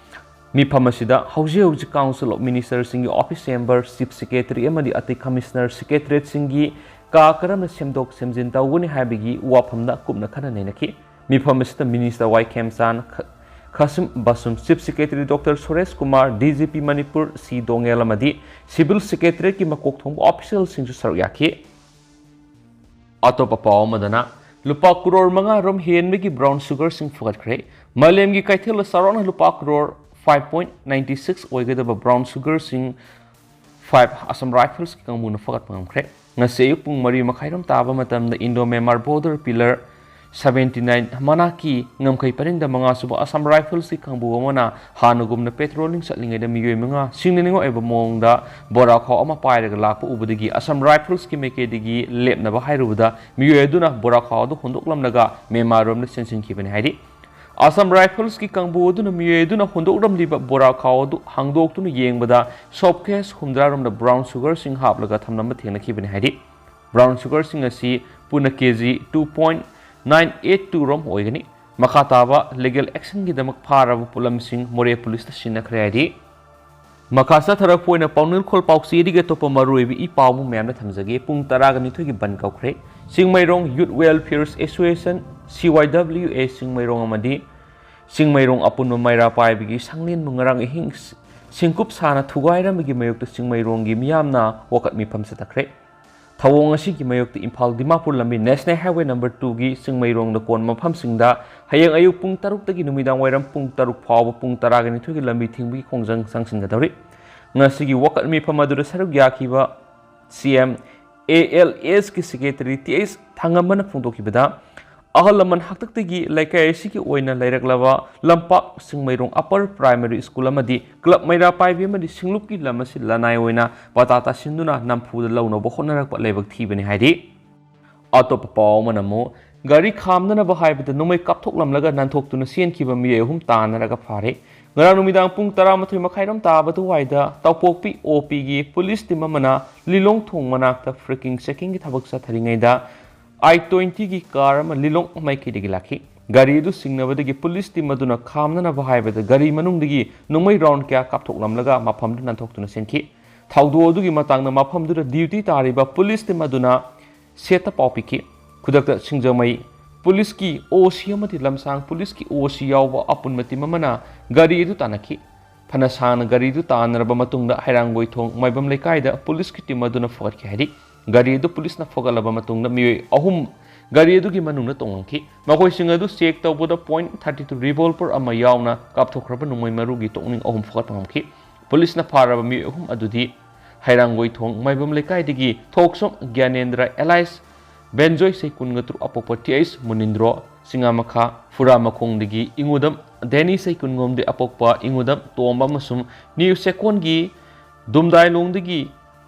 ꯃꯤꯐꯝ ꯑꯁꯤꯗ ꯍꯧꯖꯤꯛ ꯍꯧꯖꯤꯛ ꯀꯥꯎꯟꯁꯤꯜ ꯑꯣꯐ ꯃꯤꯅꯤꯁꯇꯔꯁꯤꯡꯒꯤ ꯑꯣꯐꯤꯁ ꯆꯦꯝꯕꯔ, ꯆꯤꯐ ꯁꯦꯀ꯭ꯔꯦꯇꯔꯤ ꯑꯃꯗꯤ ꯑꯇꯩ ꯀꯃꯤꯁꯅꯔ ꯁꯦꯀ꯭ꯔꯦꯇꯔꯤꯌꯦꯠꯁꯤꯡꯒꯤ ꯀꯥ ꯀꯔꯝꯅ ꯁꯦꯝꯗꯣꯛ ꯁꯦꯝꯖꯤꯟ ꯇꯧꯒꯅꯤ ꯍꯥꯏꯕꯒꯤ ꯋꯥꯐꯝꯗ ꯀꯨꯞꯅ ꯈꯟꯅ ꯅꯩꯅꯈꯤ꯫ ꯃꯤꯐꯝ ꯑꯁꯤꯗ ꯃꯤꯅꯤꯁꯇꯔ ꯋꯥꯏ ꯈꯦꯝꯆꯥꯟ, ꯈ-, Khashim Vashum, chief secretary doctor Suresh Kumar, D G P Manipur C Dongel ꯑꯃꯗꯤ ꯁꯤꯚꯤꯜ ꯁꯦꯀ꯭ꯔꯦꯇꯔꯤꯌꯦꯠꯀꯤ ꯃꯀꯣꯛ ꯊꯣꯡꯕ ꯑꯣꯐꯤꯁꯤꯌꯦꯜꯁꯤꯡꯁꯨ ꯁꯔꯨꯛ ꯌꯥꯈꯤ꯫ ꯑꯇꯣꯞꯄ ꯄꯥꯎ ꯑꯃꯗꯅ, ꯂꯨꯄꯥ ꯀ꯭ꯔꯣꯔ ꯃꯉꯥ ꯔꯣꯝ ꯍꯦꯟꯕꯒꯤ ꯕ꯭ꯔꯥꯎꯟ ꯁꯨꯒꯔꯁꯤꯡ ꯐꯨꯒꯠꯈ꯭ꯔꯦ꯫ ꯃꯥꯂꯦꯝꯒꯤ ꯀꯩꯊꯦꯜꯗ ꯆꯥꯎꯔꯥꯛꯅ ꯂꯨꯄꯥ crore five point nine six ꯑꯣꯏꯒꯗꯕ ꯕ꯭ꯔꯥꯎꯟ ꯁꯨꯒꯔꯁꯤꯡ five ꯑꯁꯥꯝ ꯔꯥꯏꯐꯜꯁꯀꯤ ꯀꯥꯡꯕꯨꯅ ꯐꯒꯠꯄ ꯉꯝꯈ꯭ꯔꯦ꯫ ꯉꯁꯤ ꯑꯌꯨꯛ ꯄꯨꯡ ꯃꯔꯤ ꯃꯈꯥꯏꯔꯣꯝ ꯇꯥꯕ ꯃꯇꯝꯗ Indo Myanmar border pillar seventy nine ꯃꯅꯥꯛꯀꯤ ꯉꯝꯈꯩ ꯄꯔꯤꯡꯗ ꯃꯉꯥ ꯁꯨꯕ ꯑꯁꯥꯝ ꯔꯥꯏꯐꯜꯁꯀꯤ ꯀꯥꯡꯕꯨ ꯑꯃꯅ ꯍꯥꯟꯅꯒꯨꯝꯅ ꯄꯦꯇ꯭ꯔꯣꯂꯤꯡ ꯆꯠꯂꯤꯉꯩꯗ ꯃꯤꯑꯣꯏ ꯃꯉꯥ ꯁꯤꯡꯅꯅꯤꯡꯉꯥꯏ ꯑꯣꯏꯕ ꯃꯑꯣꯡꯗ ꯕꯣꯔꯥ ꯈꯥꯎ ꯑꯃ ꯄꯥꯏꯔꯒ ꯂꯥꯛꯄ ꯎꯕꯗꯒꯤ ꯑꯁꯥꯝ ꯔꯥꯏꯐꯜꯁꯀꯤ ꯃꯥꯏꯀꯩꯗꯒꯤ ꯂꯦꯞꯅꯕ ꯍꯥꯏꯔꯨꯕꯗ ꯃꯤꯑꯣꯏ ꯑꯗꯨꯅ ꯕꯣꯔꯥ ꯈꯥꯎ ꯑꯗꯨ ꯍꯨꯟꯗꯣꯛꯂꯝꯂꯒ ꯃ꯭ꯌꯥꯟꯃꯥꯔ ꯔꯣꯝꯗ ꯆꯦꯟꯁꯤꯟꯈꯤꯕꯅꯤ ꯍꯥꯏꯔꯤ꯫ ꯑꯁꯥꯝ ꯔꯥꯏꯐꯜꯁꯀꯤ ꯀꯥꯡꯕꯨ ꯑꯗꯨꯅ ꯃꯤꯑꯣꯏ ꯑꯗꯨꯅ ꯍꯨꯟꯗꯣꯛꯂꯝꯂꯤꯕ ꯕꯣꯔꯥ ꯈꯥꯎ ꯑꯗꯨ ꯍꯥꯡꯗꯣꯛꯇꯨꯅ ꯌꯦꯡꯕꯗ ꯁꯣꯞ ꯀꯦꯁ ꯍꯨꯝꯗ꯭ꯔꯥ ꯔꯣꯝꯗ ꯕ꯭ꯔꯥꯎꯟ ꯁꯨꯒꯔꯁꯤꯡ ꯍꯥꯞꯂꯒ ꯊꯝꯂꯝꯕ ꯊꯦꯡꯅꯈꯤꯕꯅꯤ ꯍꯥꯏꯔꯤ꯫ ꯕ꯭ꯔꯥꯎꯟ ꯁꯨꯒꯔꯁꯤꯡ ꯑꯁꯤ ꯄꯨꯟꯅ K G two point nine eight two ꯔꯣꯝ ꯑꯣꯏꯒꯅꯤ꯫ ꯃꯈꯥ ꯇꯥꯕ ꯂꯤꯒꯦꯜ ꯑꯦꯛꯁꯟꯒꯤꯗꯃꯛ ꯐꯥꯔꯕ ꯄꯣꯠꯂꯝꯁꯤꯡ ꯃꯣꯔꯦ ꯄꯨꯂꯤꯁꯇ ꯁꯤꯟꯅꯈ꯭ꯔꯦ ꯍꯥꯏꯔꯤ꯫ ꯃꯈꯥ ꯆꯠꯊꯔꯛꯄ ꯑꯣꯏꯅ ꯄꯥꯎꯅꯤꯡꯈꯣꯜ ꯄꯥꯎꯆꯦꯗꯒꯤ ꯑꯇꯣꯞꯄ ꯃꯔꯨꯑꯣꯏꯕ ꯏ ꯄꯥꯎ ꯑꯃ ꯃꯌꯥꯝꯗ ꯊꯝꯖꯒꯦ꯫ ꯄꯨꯡ ꯇꯔꯥꯒ ꯅꯤꯊꯣꯏꯒꯤ ꯕꯟ ꯀꯧꯈ꯭ꯔꯦ꯫ ꯆꯤꯡꯃꯩꯔꯣꯡ ꯌꯨꯠ ꯋꯦꯜꯐꯤꯌꯔ ꯑꯦꯁꯣꯁꯤꯌꯦꯁꯟ, ꯁꯤ ꯋꯥꯏ ꯗꯕ꯭ꯂꯤꯎ ꯑꯦ, ꯆꯤꯡꯃꯩꯔꯣꯡ ꯑꯃꯗꯤ ꯆꯤꯡꯃꯩꯔꯣꯡ ꯑꯄꯨꯟꯕ ꯃꯩꯔꯥ ꯄꯥꯏꯕꯒꯤ ꯁꯪꯂꯦꯟꯕꯨ ꯉꯔꯥꯡ ꯑꯍꯤꯡ ꯁꯤꯡꯀꯨꯞ ꯁꯥꯅ ꯊꯨꯒꯥꯏꯔꯝꯕꯒꯤ ꯃꯥꯌꯣꯛꯇ ꯆꯤꯡꯃꯩꯔꯣꯡꯒꯤ ꯃꯤꯌꯥꯝꯅ ꯋꯥꯀꯠ ꯃꯤꯐꯝ ꯆꯠꯊꯈ꯭ꯔꯦ꯫ ꯊꯧꯑꯣꯡ ꯑꯁꯤꯒꯤ ꯃꯥꯌꯣꯛꯇ ꯏꯝꯐꯥꯜ ꯗꯤꯃꯥꯄꯨꯔ ꯂꯝꯕꯤ ꯅꯦꯁꯅꯦꯜ ꯍꯥꯏꯋꯦ ꯅꯝꯕꯔ ꯇꯨꯒꯤ ꯆꯤꯡꯃꯩꯔꯣꯡꯗ ꯀꯣꯟꯕ ꯃꯐꯝꯁꯤꯡꯗ ꯍꯌꯦꯡ ꯑꯌꯨꯛ ꯄꯨꯡ ꯇꯔꯨꯛꯇꯒꯤ ꯅꯨꯃꯤꯗꯥꯡ ꯋꯥꯏꯔꯝ ꯄꯨꯡ ꯇꯔꯨꯛ ꯐꯥꯎꯕ ꯄꯨꯡ ꯇꯔꯥꯒ ꯅꯤꯊꯣꯏꯒꯤ ꯂꯝꯕꯤ ꯊꯤꯡꯕꯒꯤ ꯈꯣꯡꯖꯪ ꯆꯪꯁꯤꯟꯒꯗꯧꯔꯤ꯫ ꯉꯁꯤꯒꯤ ꯋꯥꯀꯠ ꯃꯤꯐꯝ ꯑꯗꯨꯗ ꯁꯔꯨꯛ ꯌꯥꯈꯤꯕ ꯁꯤ ꯑꯦꯝ ꯑꯦ ꯑꯦꯜ ꯑꯦꯁꯀꯤ ꯁꯦꯀ꯭ꯔꯦꯇꯔꯤ ꯇꯤ ꯑꯩꯆ ꯊꯥꯡꯉꯝꯕꯅ ꯐꯣꯡꯗꯣꯛꯈꯤꯕꯗ, ꯑꯍꯜ ꯂꯃꯟ ꯍꯥꯛꯇꯛꯇꯒꯤ ꯂꯩꯀꯥꯏ ꯑꯁꯤꯒꯤ ꯑꯣꯏꯅ ꯂꯩꯔꯛꯂꯕ ꯂꯝꯄꯥꯛ ꯆꯤꯡꯃꯩꯔꯣꯡ ꯑꯄꯔ ꯄ꯭ꯔꯥꯏꯃꯔꯤ ꯁ꯭ꯀꯨꯜ ꯑꯃꯗꯤ ꯀ꯭ꯂꯕ ꯃꯩꯔꯥ ꯄꯥꯏꯕꯤ ꯑꯃꯗꯤ ꯁꯤꯡꯂꯨꯞꯀꯤ ꯂꯝ ꯑꯁꯤ ꯂꯅꯥꯏ ꯑꯣꯏꯅ ꯄꯇꯥ ꯇꯥꯁꯤꯟꯗꯨꯅ ꯅꯝꯐꯨꯗ ꯂꯧꯅꯕ ꯍꯣꯠꯅꯔꯛꯄ ꯂꯥꯏꯕꯛ ꯊꯤꯕꯅꯤ ꯍꯥꯏꯔꯤ꯫ ꯑꯇꯣꯞꯄ ꯄꯥꯎ ꯑꯃꯅ ꯑꯃꯨꯛ, ꯒꯥꯔꯤ ꯈꯥꯝꯅꯅꯕ ꯍꯥꯏꯕꯗ ꯅꯣꯡꯃꯩ ꯀꯥꯞꯊꯣꯛꯂꯝꯂꯒ ꯅꯥꯟꯊꯣꯛꯇꯨꯅ ꯆꯦꯟꯈꯤꯕ ꯃꯤꯑꯣꯏ ꯑꯍꯨꯝ ꯇꯥꯟꯅꯔꯒ ꯐꯥꯔꯦ꯫ ꯉꯔꯥꯡ ꯅꯨꯃꯤꯗꯥꯡ ꯄꯨꯡ ꯇꯔꯥꯃꯥꯊꯣꯏ ꯃꯈꯥꯏꯔꯣꯝ ꯇꯥꯕ ꯑꯗꯨꯋꯥꯏꯗ ꯇꯧꯄꯣꯛꯄꯤ ꯑꯣ ꯄꯤꯒꯤ ꯄꯨꯂꯤꯁ ꯇꯤꯝ ꯑꯃꯅ ꯂꯤꯂꯣꯡ ꯊꯣꯡ ꯃꯅꯥꯛꯇ ꯐ꯭ꯔꯤꯀꯤꯡ ꯆꯦꯀꯤꯡꯒꯤ ꯊꯕꯛ ꯆꯠꯊꯔꯤꯉꯩꯗ ꯑꯥꯏ ꯇ꯭ꯋꯦꯟꯇꯤꯒꯤ ꯀꯥꯔ ꯑꯃ ꯂꯤꯂꯣꯡ ꯃꯥꯏꯀꯩꯗꯒꯤ ꯂꯥꯛꯈꯤ꯫ ꯒꯥꯔꯤ ꯑꯗꯨ ꯆꯤꯡꯅꯕꯗꯒꯤ ꯄꯨꯂꯤꯁ ꯇꯤꯝ ꯑꯗꯨꯅ ꯈꯥꯝꯅꯅꯕ ꯍꯥꯏꯕꯗ ꯒꯥꯔꯤ ꯃꯅꯨꯡꯗꯒꯤ ꯅꯣꯡꯃꯩ ꯔꯥꯎꯟ ꯀꯌꯥ ꯀꯥꯞꯊꯣꯛꯂꯝꯂꯒ ꯃꯐꯝꯗꯨ ꯅꯥꯟꯊꯣꯛꯇꯨꯅ ꯆꯦꯟꯈꯤ꯫ ꯊꯧꯗꯣꯛ ꯑꯗꯨꯒꯤ ꯃꯇꯥꯡꯗ ꯃꯐꯝꯗꯨꯗ ꯗ꯭ꯌꯨꯇꯤ ꯇꯥꯔꯤꯕ ꯄꯨꯂꯤꯁ ꯇꯤꯝ ꯑꯗꯨꯅ ꯁꯦꯠꯇ ꯄꯥꯎ ꯄꯤꯈꯤ꯫ ꯈꯨꯗꯛꯇ ꯁꯤꯡꯖꯃꯩ ꯄꯨꯂꯤꯁꯀꯤ ꯑꯣ ꯁꯤ ꯑꯃꯗꯤ ꯂꯝꯁꯥꯡ ꯄꯨꯂꯤꯁꯀꯤ ꯑꯣ ꯁꯤ ꯌꯥꯎꯕ ꯑꯄꯨꯟꯕ ꯇꯤꯝ ꯑꯃꯅ ꯒꯥꯔꯤ ꯑꯗꯨ ꯇꯥꯟꯅꯈꯤ꯫ ꯐꯅ ꯁꯥꯡꯅ ꯒꯥꯔꯤꯗꯨ ꯇꯥꯟꯅꯔꯕ ꯃꯇꯨꯡꯗ ꯍꯩꯔꯥꯡꯒꯣꯏꯊꯣꯡ ꯃꯥꯏꯕꯝ ꯂꯩꯀꯥꯏꯗ ꯄꯨꯂꯤꯁꯀꯤ ꯇꯤꯝ ꯑꯗꯨꯅ ꯐꯒꯠꯈꯤ ꯍꯥꯏꯔꯤ꯫ ꯒꯥꯔꯤ ꯑꯗꯨ ꯄꯨꯂꯤꯁꯅ ꯐꯒꯠꯂꯕ ꯃꯇꯨꯡꯗ ꯃꯤꯑꯣꯏ ꯑꯍꯨꯝ ꯒꯥꯔꯤ ꯑꯗꯨꯒꯤ ꯃꯅꯨꯡꯗ ꯇꯣꯡꯂꯝꯈꯤ꯫ ꯃꯈꯣꯏꯁꯤꯡ ꯑꯗꯨ ꯆꯦꯛ ꯇꯧꯕꯗ ꯄꯣꯏꯟꯠ ꯊꯥꯔꯇꯤ ꯇꯨ ꯔꯤꯚꯣꯜꯚꯔ ꯑꯃ ꯌꯥꯎꯅ ꯀꯥꯞꯊꯣꯛꯈ꯭ꯔꯕ ꯅꯣꯡꯃꯩ ꯃꯔꯨꯒꯤ ꯇꯣꯛꯅꯤꯡ ꯑꯍꯨꯝ ꯐꯒꯠꯄ ꯉꯝꯈꯤ꯫ ꯄꯨꯂꯤꯁꯅ ꯐꯥꯔꯕ ꯃꯤꯑꯣꯏ ꯑꯍꯨꯝ ꯑꯗꯨꯗꯤ ꯍꯩꯔꯥꯡꯒꯣꯏꯊꯣꯡ ꯃꯥꯏꯕꯝ ꯂꯩꯀꯥꯏꯗꯒꯤ ꯊꯣꯛꯁꯣꯝ ꯒ꯭ꯌꯥꯅꯦꯟꯗ꯭ꯔ ꯑꯦꯂꯥꯏꯁ ꯕꯦꯟꯖꯣꯏ ꯆꯍꯤ ꯀꯨꯟꯒ ꯇꯔꯨꯛ ꯑꯄꯣꯛꯄ ꯇꯤ ꯑꯩꯆ ꯃꯨꯅꯤꯟꯗ꯭ꯔꯣ, ꯆꯤꯡꯉꯥꯃꯈꯥ ꯐꯨꯔꯥꯃꯈꯣꯡꯗꯒꯤ ꯏꯉꯨꯗꯝ ꯗꯦꯅꯤ ꯆꯍꯤ ꯀꯨꯟꯒꯨꯝꯗꯤ ꯑꯄꯣꯛꯄ ꯏꯉꯨꯗꯝ ꯇꯣꯝꯕ ꯑꯃꯁꯨꯡ ꯅ꯭ꯌꯨ ꯆꯦꯛꯀꯣꯟꯒꯤ ꯗꯨꯝꯗꯥꯏꯂꯣꯡꯗꯒꯤ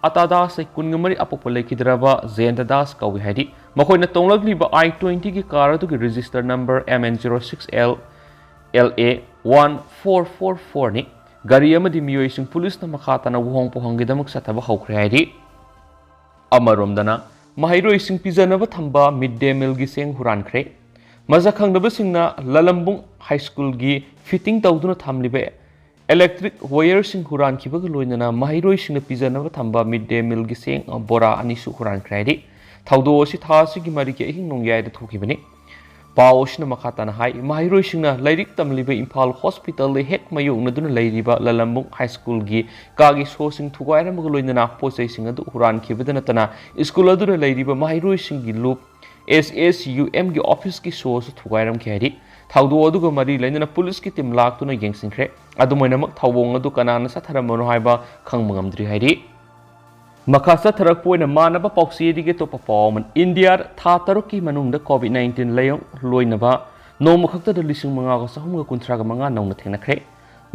ꯑꯇꯥꯗꯥꯁ ꯆꯍꯤ ꯀꯨꯟꯒ ꯃꯔꯤ ꯑꯄꯣꯛꯄ ꯂꯩꯈꯤꯗ꯭ꯔꯕ ꯖꯌꯟꯇ ꯗꯥꯁ ꯀꯧꯏ ꯍꯥꯏꯔꯤ꯫ ꯃꯈꯣꯏꯅ ꯇꯣꯡꯂꯛꯂꯤꯕ ꯑꯥꯏ ꯇ꯭ꯋꯦꯟꯇꯤꯒꯤ ꯀꯥꯔ ꯑꯗꯨꯒꯤ register number M N zero six L L A one four four ꯐꯣꯔꯅꯤ꯫ ꯒꯥꯔꯤ ꯑꯃꯗꯤ ꯃꯤꯑꯣꯏꯁꯤꯡ ꯄꯨꯂꯤꯁꯅ ꯃꯈꯥ ꯇꯥꯅ ꯎꯍꯣꯡ ꯄꯨꯍꯣꯡꯒꯤꯗꯃꯛ ꯆꯠꯊꯕ ꯍꯧꯈ꯭ꯔꯦ ꯍꯥꯏꯔꯤ꯫ ꯑꯃꯔꯣꯝꯗꯅ ꯃꯍꯩꯔꯣꯏꯁꯤꯡ ꯄꯤꯖꯅꯕ ꯊꯝꯕ ꯃꯤꯗ ꯗꯦ ꯃꯤꯜꯒꯤ ꯆꯦꯡ ꯍꯨꯔꯥꯟꯈ꯭ꯔꯦ꯫ ꯃꯁꯛ ꯈꯪꯗꯕꯁꯤꯡꯅ ꯂꯂꯝꯕꯨꯡ ꯍꯥꯏ ꯁ꯭ꯀꯨꯜꯒꯤ ꯐꯤꯇꯤꯡ ꯇꯧꯗꯨꯅ ꯊꯝꯂꯤꯕ ꯏꯂꯦꯛꯇ꯭ꯔꯤꯛ ꯋꯥꯌꯔꯁꯤꯡ ꯍꯨꯔꯥꯟꯈꯤꯕꯒ ꯂꯣꯏꯅꯅ ꯃꯍꯩꯔꯣꯏꯁꯤꯡꯅ ꯄꯤꯖꯅꯕ ꯊꯝꯕ ꯃꯤꯗ ꯗꯦ ꯃꯤꯜꯒꯤ ꯆꯦꯡ ꯕꯣꯔꯥ ꯑꯅꯤꯁꯨ ꯍꯨꯔꯥꯟꯈ꯭ꯔꯦ ꯍꯥꯏꯔꯤ꯫ ꯊꯧꯗꯣꯛ ꯑꯁꯤ ꯊꯥ ꯑꯁꯤꯒꯤ ꯃꯔꯤꯒꯤ ꯑꯍꯤꯡ ꯅꯣꯡꯌꯥꯏꯗ ꯊꯣꯛꯈꯤꯕꯅꯤ꯫ ꯄꯥꯎ ꯑꯁꯤꯅ ꯃꯈꯥ ꯇꯥꯅ ꯍꯥꯏ, ꯃꯍꯩꯔꯣꯏꯁꯤꯡꯅ ꯂꯥꯏꯔꯤꯛ ꯇꯝꯂꯤꯕ ꯏꯝꯐꯥꯜ ꯍꯣꯁꯄꯤꯇꯥꯜꯗ ꯍꯦꯛ ꯃꯥꯌꯣꯛꯅꯗꯨꯅ ꯂꯩꯔꯤꯕ ꯂꯂꯝꯕꯨꯡ ꯍꯥꯏ ꯁ꯭ꯀꯨꯜꯒꯤ ꯀꯥꯒꯤ ꯁꯣꯁꯤꯡ ꯊꯨꯒꯥꯏꯔꯝꯕꯒ ꯂꯣꯏꯅꯅ ꯄꯣꯠ ꯆꯩꯁꯤꯡ ꯑꯗꯨ ꯍꯨꯔꯥꯟꯈꯤꯕꯗ ꯅꯠꯇꯅ ꯁ꯭ꯀꯨꯜ ꯑꯗꯨꯗ ꯂꯩꯔꯤꯕ ꯃꯍꯩꯔꯣꯏꯁꯤꯡꯒꯤ ꯂꯨꯞ ꯑꯦꯁ ꯑꯦꯁ ꯌꯨ ꯑꯦꯝꯒꯤ ꯑꯣꯐꯤꯁꯀꯤ ꯁꯣꯁꯨ ꯊꯨꯒꯥꯏꯔꯝꯈꯤ ꯍꯥꯏꯔꯤ꯫ ꯊꯧꯗꯣꯛ ꯑꯗꯨꯒ ꯃꯔꯤ ꯂꯩꯅꯅ ꯄꯨꯂꯤꯁꯀꯤ ꯇꯤꯝ ꯂꯥꯛꯇꯨꯅ ꯌꯦꯡꯁꯤꯟꯈ꯭ꯔꯦ꯫ ꯑꯗꯨꯝ ꯑꯣꯏꯅꯃꯛ ꯊꯧꯑꯣꯡ ꯑꯗꯨ ꯀꯅꯥꯅ ꯆꯠꯊꯔꯝꯕꯅꯣ ꯍꯥꯏꯕ ꯈꯪꯕ ꯉꯝꯗ꯭ꯔꯤ ꯍꯥꯏꯔꯤ꯫ ꯃꯈꯥ ꯆꯠꯊꯔꯛꯄ ꯑꯣꯏꯅ ꯃꯥꯟꯅꯕ ꯄꯥꯎꯆꯦꯗꯒꯤ ꯑꯇꯣꯞꯄ ꯄꯥꯎ ꯑꯃꯅ, ꯏꯟꯗꯤꯌꯥꯗ ꯊꯥ ꯇꯔꯨꯛꯀꯤ ꯃꯅꯨꯡꯗ ꯀꯣꯚꯤꯗ ꯅꯥꯏꯟꯇꯤꯟ ꯂꯥꯏꯌꯣꯡ ꯂꯣꯏꯅꯕ ꯅꯣꯡꯃ ꯈꯛꯇꯗ ꯂꯤꯁꯤꯡ ꯃꯉꯥꯒ ꯆꯍꯨꯝꯒ ꯀꯨꯟꯊ꯭ꯔꯥꯒ ꯃꯉꯥ ꯅꯧꯅ ꯊꯦꯡꯅꯈ꯭ꯔꯦ꯫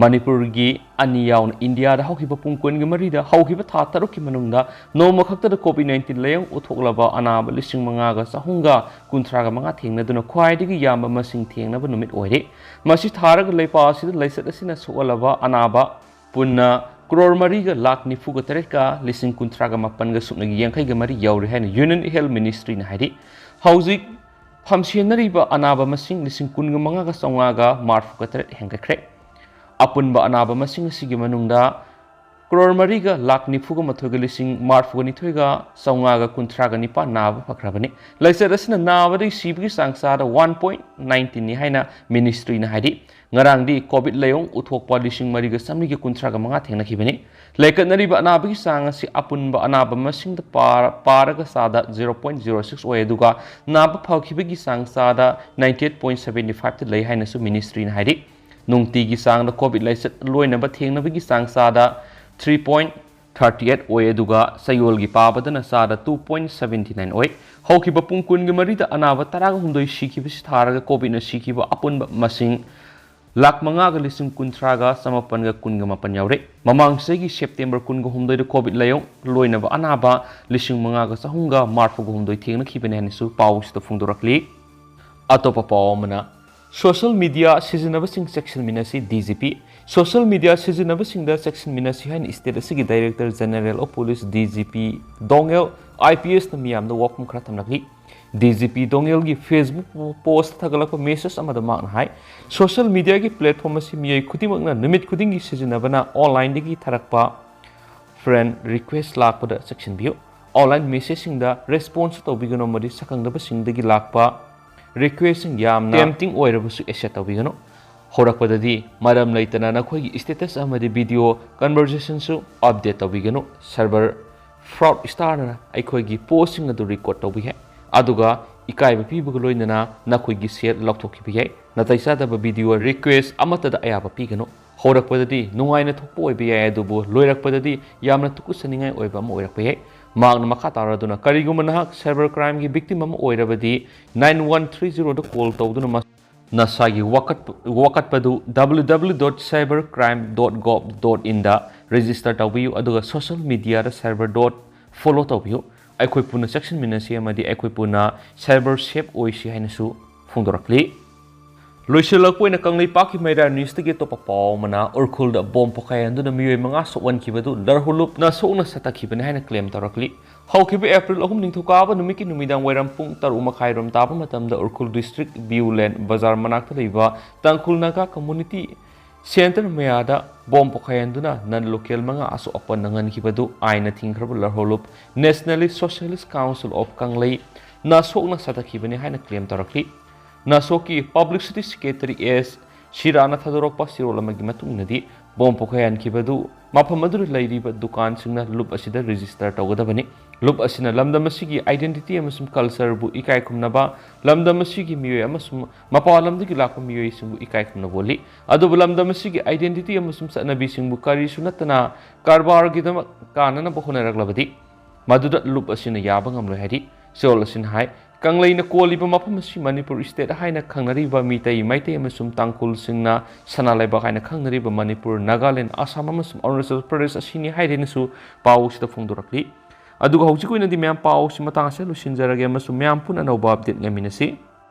ꯃꯅꯤꯄꯨꯔꯒꯤ ꯑꯅꯤ ꯌꯥꯎꯅ ꯏꯟꯗꯤꯌꯥꯗ ꯍꯧꯈꯤꯕ ꯄꯨꯡ ꯀꯨꯟꯒ ꯃꯔꯤꯗ ꯍꯧꯈꯤꯕ ꯊꯥ ꯇꯔꯨꯛꯀꯤ ꯃꯅꯨꯡꯗ ꯅꯣꯡꯃ ꯈꯛꯇꯗ ꯀꯣꯚꯤꯗ ꯅꯥꯏꯟꯇꯤꯟ ꯂꯥꯏꯌꯣꯡ ꯎꯠꯊꯣꯛꯂꯕ ꯑꯅꯥꯕ ꯂꯤꯁꯤꯡ ꯃꯉꯥꯒ ꯆꯍꯨꯝꯒ ꯀꯨꯟꯊ꯭ꯔꯥꯒ ꯃꯉꯥ ꯊꯦꯡꯅꯗꯨꯅ ꯈ꯭ꯋꯥꯏꯗꯒꯤ ꯌꯥꯝꯕ ꯃꯁꯤꯡ ꯊꯦꯡꯅꯕ ꯅꯨꯃꯤꯠ ꯑꯣꯏꯔꯦ꯫ ꯃꯁꯤ ꯊꯥꯔꯒ ꯂꯩꯄꯥꯛ ꯑꯁꯤꯗ ꯂꯥꯏꯆꯠ ꯑꯁꯤꯅ ꯁꯣꯛꯍꯜꯂꯕ ꯑꯅꯥꯕ ꯄꯨꯟꯅ ꯀ꯭ꯔꯣꯔ ꯃꯔꯤꯒ ꯂꯥꯈ ꯅꯤꯐꯨꯒ ꯇꯔꯦꯠꯀ ꯂꯤꯁꯤꯡ ꯀꯨꯟꯊ꯭ꯔꯥꯒ ꯃꯥꯄꯟꯒ ꯁꯨꯞꯅꯒꯤ ꯌꯥꯡꯈꯩꯒ ꯃꯔꯤ ꯌꯧꯔꯦ ꯍꯥꯏꯅ ꯌꯨꯅꯤꯌꯟ ꯍꯦꯜꯊ ꯃꯤꯅꯤꯁꯇ꯭ꯔꯤꯅ ꯍꯥꯏꯔꯤ꯫ ꯍꯧꯖꯤꯛ ꯐꯝꯁꯦꯟꯅꯔꯤꯕ ꯑꯅꯥꯕ ꯃꯁꯤꯡ ꯂꯤꯁꯤꯡ ꯀꯨꯟꯒ ꯃꯉꯥꯒ ꯆꯥꯝꯃꯉꯥꯒ ꯃꯔꯐꯨꯒ ꯇꯔꯦꯠ ꯍꯦꯟꯒꯠꯈ꯭ꯔꯦ꯫ ꯑꯄꯨꯟꯕ ꯑꯅꯥꯕ ꯃꯁꯤꯡ ꯑꯁꯤꯒꯤ ꯃꯅꯨꯡꯗ ꯀ꯭ꯔꯣꯔ ꯃꯔꯤꯒ ꯂꯥꯈ ꯅꯤꯐꯨꯒ ꯃꯥꯊꯣꯏꯒ ꯂꯤꯁꯤꯡ ꯃꯔꯐꯨꯒ ꯅꯤꯊꯣꯏꯒ ꯆꯥꯝꯃꯉꯥꯒ ꯀꯨꯟꯊ꯭ꯔꯥꯒ ꯅꯤꯄꯥꯟ ꯅꯥꯕ ꯐꯈ꯭ꯔꯕꯅꯤ꯫ ꯂꯥꯏꯆꯠ ꯑꯁꯤꯅ ꯅꯥꯕꯗꯒꯤ ꯁꯤꯕꯒꯤ ꯆꯥꯡ ꯆꯥꯗ ꯋꯥꯟ ꯄꯣꯏꯟꯠ ꯅꯥꯏꯟꯇꯤꯟꯅꯤ ꯍꯥꯏꯅ ꯃꯤꯅꯤꯁꯇ꯭ꯔꯤꯅ ꯍꯥꯏꯔꯤ꯫ ꯉꯔꯥꯡꯗꯤ ꯀꯣꯚꯤꯗ ꯂꯥꯏꯑꯣꯡ ꯎꯠꯊꯣꯛꯄ ꯂꯤꯁꯤꯡ ꯃꯔꯤꯒ ꯆꯥꯃꯔꯤꯒ ꯀꯨꯟꯊ꯭ꯔꯥꯒ ꯃꯉꯥ ꯊꯦꯡꯅꯈꯤꯕꯅꯤ꯫ ꯂꯩꯀꯠꯅꯔꯤꯕ ꯑꯅꯥꯕꯒꯤ ꯆꯥꯡ ꯑꯁꯤ ꯑꯄꯨꯟꯕ ꯑꯅꯥꯕ ꯃꯁꯤꯡꯗ ꯄꯥꯔ-, ꯄꯥꯔꯒ ꯆꯥꯗ ꯖꯤꯔꯣ ꯄꯣꯏꯟꯠ ꯖꯤꯔꯣ ꯁꯤꯛꯁ ꯑꯣꯏ, ꯑꯗꯨꯒ ꯅꯥꯕ ꯐꯈꯤꯕꯒꯤ ꯆꯥꯡ ꯆꯥꯗ ꯅꯥꯏꯟꯇꯤ ꯑꯩꯠ ꯄꯣꯏꯟꯠ ꯁꯚꯦꯟꯇꯤ ꯐꯥꯏꯚꯇ ꯂꯩ ꯍꯥꯏꯅꯁꯨ ꯃꯤꯅꯤꯁꯇ꯭ꯔꯤꯅ ꯍꯥꯏꯔꯤ꯫ ꯅꯨꯡꯇꯤꯒꯤ ꯆꯥꯡꯗ ꯀꯣꯚꯤꯗ ꯂꯥꯏꯆꯠ ꯂꯣꯏꯅꯕ ꯊꯦꯡꯅꯕꯒꯤ ꯆꯥꯡ ꯆꯥꯗ ꯊ꯭ꯔꯤ ꯄꯣꯏꯟꯠ ꯊꯥꯔꯇꯤ ꯑꯩꯠ ꯑꯣꯏ, ꯑꯗꯨꯒ ꯆꯌꯣꯜꯒꯤ ꯄꯥꯕꯗꯅ ꯆꯥꯗ ꯇꯨ ꯄꯣꯏꯟꯠ ꯁꯚꯦꯟꯇꯤ ꯅꯥꯏꯟ ꯑꯣꯏ꯫ ꯍꯧꯈꯤꯕ ꯄꯨꯡ ꯀꯨꯟꯒ ꯃꯔꯤꯗ ꯑꯅꯥꯕ ꯇꯔꯥꯒ ꯍꯨꯝꯗꯣꯏ ꯁꯤꯈꯤꯕꯁꯤ ꯊꯥꯔꯒ ꯀꯣꯚꯤꯗꯅ ꯁꯤꯈꯤꯕ ꯑꯄꯨꯟꯕ ꯃꯁꯤꯡ ꯂꯥꯈ ꯃꯉꯥꯒ ꯂꯤꯁꯤꯡ ꯀꯨꯟꯊ꯭ꯔꯥꯒ ꯆꯃꯥꯄꯟꯒ ꯀꯨꯟꯒ ꯃꯥꯄꯟ ꯌꯧꯔꯦ꯫ ꯃꯃꯥꯡ ꯆꯍꯤꯒꯤ ꯁꯦꯞꯇꯦꯝꯕꯔ ꯀꯨꯟꯒ ꯍꯨꯝꯗꯣꯏꯗ ꯀꯣꯚꯤꯗ ꯂꯥꯏꯑꯣꯡ ꯂꯣꯏꯅꯕ ꯑꯅꯥꯕ ꯂꯤꯁꯤꯡ ꯃꯉꯥꯒ ꯆꯍꯨꯝꯒ ꯃꯔꯐꯨꯒ ꯍꯨꯝꯗꯣꯏ ꯊꯦꯡꯅꯈꯤꯕꯅꯤ ꯍꯥꯏꯅꯁꯨ ꯄꯥꯎꯁꯤꯗ ꯐꯣꯡꯗꯣꯔꯛꯂꯤ꯫ ꯑꯇꯣꯞꯄ ꯄꯥꯎ ꯑꯃꯅ, ꯁꯣꯁꯤꯌꯦꯜ ꯃꯤꯗꯤꯌꯥ ꯁꯤꯖꯤꯟꯅꯕꯁꯤꯡ ꯆꯦꯛꯁꯤꯟꯃꯤꯟꯅꯁꯤ, D G P. Social media ꯁꯤꯖꯤꯟꯅꯕꯁꯤꯡꯗ ꯆꯦꯛꯁꯤꯟꯃꯤꯟꯅꯁꯤ ꯍꯥꯏꯅ ꯁ꯭ꯇꯦꯠ ꯑꯁꯤꯒꯤ director general of police, D G P, Dongel IPSꯅ ꯃꯤꯌꯥꯝꯗ ꯋꯥꯐꯝ ꯈꯔ ꯊꯝꯂꯛꯂꯤ꯫ DGP ꯗꯣꯉꯦꯜꯒꯤ Facebook post ꯊꯥꯒꯠꯂꯛꯄ message ꯑꯃꯗ ꯃꯍꯥꯛꯅ ꯍꯥꯏ, social mediaꯒꯤ platform ꯑꯁꯤ ꯃꯤꯑꯣꯏ ꯈꯨꯗꯤꯡꯃꯛꯅ ꯅꯨꯃꯤꯠ ꯈꯨꯗꯤꯡꯒꯤ ꯁꯤꯖꯤꯟꯅꯕꯅ onlineꯗꯒꯤ ꯊꯥꯔꯛꯄ friend request ꯂꯥꯛꯄꯗ ꯆꯦꯛꯁꯤꯟꯕꯤꯌꯨ꯫ Online messageꯁꯤꯡꯗ response ꯇꯧꯕꯤꯒꯅꯨ ꯑꯃꯗꯤ ꯁꯛꯈꯪꯗꯕꯁꯤꯡꯗꯒꯤ ꯂꯥꯛꯄ requestꯁꯤꯡ ꯌꯥꯝꯅ tempting ꯑꯣꯏꯔꯕꯁꯨ accept ꯇꯧꯕꯤꯒꯅꯨ꯫ ꯍꯧꯔꯛꯄꯗꯗꯤ ꯃꯔꯝ ꯂꯩꯇꯅ ꯅꯈꯣꯏꯒꯤ status ꯑꯃꯗꯤ video conversationꯁꯨ update ꯇꯧꯕꯤꯒꯅꯨ꯫ Cyber fraudsterꯅ ꯑꯩꯈꯣꯏꯒꯤ postꯁꯤꯡ ꯑꯗꯨ record ꯇꯧꯕ ꯌꯥꯏ, ꯑꯗꯨꯒ ꯏꯀꯥꯏꯕ ꯄꯤꯕꯒ ꯂꯣꯏꯅꯅ ꯅꯈꯣꯏꯒꯤ ꯁꯦꯜ ꯂꯧꯊꯣꯛꯈꯤꯕ ꯌꯥꯏ꯫ ꯅꯥꯇꯩ ꯆꯥꯗꯕ video request ꯑꯃꯠꯇꯗ ꯑꯌꯥꯕ ꯄꯤꯒꯅꯨ꯫ ꯍꯧꯔꯛꯄꯗꯗꯤ ꯅꯨꯡꯉꯥꯏꯅ ꯊꯣꯛꯄ ꯑꯣꯏꯕ ꯌꯥꯏ, ꯑꯗꯨꯕꯨ ꯂꯣꯏꯔꯛꯄꯗꯗꯤ ꯌꯥꯝꯅ ꯇꯨꯀꯠꯆꯅꯤꯡꯉꯥꯏ ꯑꯣꯏꯕ ꯑꯃ ꯑꯣꯏꯔꯛꯄ ꯌꯥꯏ꯫ ꯃꯍꯥꯛꯅ ꯃꯈꯥ ꯇꯥꯔꯗꯨꯅ, ꯀꯔꯤꯒꯨꯝꯕ ꯅꯍꯥꯛ cyber crimeꯒꯤ victim ꯑꯃ ꯑꯣꯏꯔꯕꯗꯤ, nine one three zeroꯗ call ꯇꯧꯗꯨꯅ ꯃ-, ꯅꯁꯥꯒꯤ ꯋꯥꯀꯠꯄ-, ꯋꯥꯀꯠꯄꯗꯨ www.cybercrime.gov.inꯗ register ꯇꯧꯕꯤꯌꯨ, ꯑꯗꯨꯒ social mediaꯗ cyber dot follow ꯇꯧꯕꯤꯌꯨ꯫ ꯑꯩꯈꯣꯏ ꯄꯨꯟꯅ ꯆꯦꯛꯁꯤꯟꯃꯤꯟꯅꯁꯤ ꯑꯃꯗꯤ ꯑꯩꯈꯣꯏ ꯄꯨꯟꯅ cyber safe ꯑꯣꯏꯁꯤ ꯍꯥꯏꯅꯁꯨ ꯐꯣꯡꯗꯣꯔꯛꯂꯤ꯫ ꯂꯣꯏꯁꯤꯜꯂꯛꯄ ꯑꯣꯏꯅ ꯀꯪꯂꯩꯄꯥꯛꯀꯤ ꯃꯩꯔꯥ newsꯇꯒꯤ ꯑꯇꯣꯞꯄ ꯄꯥꯎ ꯑꯃꯅ, ꯎꯔꯈꯨꯜꯗ bomb ꯄꯣꯈꯥꯏꯍꯟꯗꯨꯅ ꯃꯤꯑꯣꯏ ꯃꯉꯥ ꯁꯣꯛꯍꯟꯈꯤꯕꯗꯨ ꯂꯔꯍꯨꯂꯨꯞꯅ ꯁꯣꯛꯅ ꯁꯇꯛꯈꯤꯕꯅꯤ ꯍꯥꯏꯅ claim ꯇꯧꯔꯛꯂꯤ꯫ ꯍꯧꯈꯤꯕ April ꯑꯍꯨꯝ ꯅꯤꯡꯊꯧꯀꯥꯕ ꯅꯨꯃꯤꯠꯀꯤ ꯅꯨꯃꯤꯗꯥꯡ ꯋꯥꯏꯔꯝ ꯄꯨꯡ ꯇꯔꯨꯛ ꯃꯈꯥꯏꯔꯣꯝ ꯇꯥꯕ ꯃꯇꯝꯗ ꯎꯔꯈꯨꯜ district ꯕꯤꯌꯨ ꯂꯦꯟ ꯕꯖꯥꯔ ꯃꯅꯥꯛꯇ ꯂꯩꯕ ꯇꯥꯡꯈꯨꯜ ꯅꯥꯒꯥ community centre ꯃꯌꯥꯗ bomb ꯄꯣꯈꯥꯏꯍꯟꯗꯨꯅ non local ꯃꯉꯥ ꯑꯁꯣꯛ ꯑꯄꯟ ꯅꯪꯍꯟꯈꯤꯕꯗꯨ ꯑꯥꯏꯟꯅ ꯊꯤꯡꯈ꯭ꯔꯕ ꯂꯔꯍꯨꯂꯨꯞ Nationalist Socialist Council of ꯀꯪꯂꯩꯅ ꯁꯣꯛꯅ ꯁꯥꯊꯈꯤꯕꯅꯤ ꯍꯥꯏꯅ claim ꯇꯧꯔꯛꯂꯤ꯫ ꯅꯥꯁꯣꯛꯀꯤ publicity secretary ꯑꯦꯁ ꯁꯤꯔꯥꯅ ꯊꯥꯗꯣꯔꯛꯄ ꯆꯦꯔꯣꯜ ꯑꯃꯒꯤ ꯃꯇꯨꯡ ꯏꯟꯅꯗꯤ, bomb ꯄꯣꯈꯥꯏꯍꯟꯈꯤꯕꯗꯨ ꯃꯐꯝ ꯑꯗꯨꯗ ꯂꯩꯔꯤꯕ ꯗꯨꯀꯥꯟꯁꯤꯡꯅ ꯂꯨꯞ ꯑꯁꯤꯗ register ꯇꯧꯒꯗꯕꯅꯤ꯫ ꯂꯨꯞ ꯑꯁꯤꯅ ꯂꯝꯗꯝ ꯑꯁꯤꯒꯤ identity ꯑꯃꯁꯨꯡ cultureꯕꯨ ꯏꯀꯥꯏ ꯈꯨꯝꯅꯕ, ꯂꯝꯗꯝ ꯑꯁꯤꯒꯤ ꯃꯤꯑꯣꯏ ꯑꯃꯁꯨꯡ ꯃꯄꯥꯟ ꯂꯝꯗꯒꯤ ꯂꯥꯛꯄ ꯃꯤꯑꯣꯏꯁꯤꯡꯕꯨ ꯏꯀꯥꯏ ꯈꯨꯝꯅꯕ ꯎꯠꯂꯤ꯫ ꯑꯗꯨꯕꯨ ꯂꯝꯗꯝ ꯑꯁꯤꯒꯤ identity ꯑꯃꯁꯨꯡ ꯆꯠꯅꯕꯤꯁꯤꯡꯕꯨ ꯀꯔꯤꯁꯨ ꯅꯠꯇꯅ ꯀꯔꯕꯥꯔꯒꯤꯗꯃꯛ ꯀꯥꯟꯅꯅꯕ ꯍꯣꯠꯅꯔꯛꯂꯕꯗꯤ, ꯃꯗꯨꯗ ꯂꯨꯞ ꯑꯁꯤꯅ ꯌꯥꯕ ꯉꯝꯂꯣꯏ ꯍꯥꯏꯔꯤ꯫ ꯆꯦꯔꯣꯜ ꯑꯁꯤꯅ ꯍꯥꯏ, ꯀꯪꯂꯩꯅ ꯀꯣꯜꯂꯤꯕ ꯃꯐꯝ ꯑꯁꯤ ꯃꯅꯤꯄꯨꯔ state ꯍꯥꯏꯅ ꯈꯪꯅꯔꯤꯕ ꯃꯤꯇꯩ, ꯃꯩꯇꯩ ꯑꯃꯁꯨꯡ ꯇꯥꯡꯈꯨꯜꯁꯤꯡꯅ ꯁꯅꯥ ꯂꯩꯕꯥꯛ ꯍꯥꯏꯅ ꯈꯪꯅꯔꯤꯕ ꯃꯅꯤꯄꯨꯔ, ꯅꯥꯒꯥꯂꯦꯟ, ꯑꯁꯥꯝ ꯑꯃꯁꯨꯡ ꯑꯔꯨꯅꯥꯆꯜ ꯄ꯭ꯔꯗꯦꯁ ꯑꯁꯤꯅꯤ ꯍꯥꯏꯔꯦꯅꯁꯨ ꯄꯥꯎ ꯑꯁꯤꯗ ꯐꯣꯡꯗꯣꯔꯛꯂꯤ꯫ ꯑꯗꯨꯒ ꯍꯧꯖꯤꯛꯀꯤ ꯑꯣꯏꯅꯗꯤ ꯃꯌꯥꯝ ꯄꯥꯎ ꯑꯁꯤ ꯃꯇꯥꯡ ꯑꯁꯤꯗ ꯂꯣꯏꯁꯤꯟꯖꯔꯒꯦ ꯑꯃꯁꯨꯡ ꯃꯌꯥꯝ ꯄꯨꯟꯅ ꯑꯅꯧꯕ update ꯉꯥꯏꯃꯤꯟꯅꯁꯤ꯫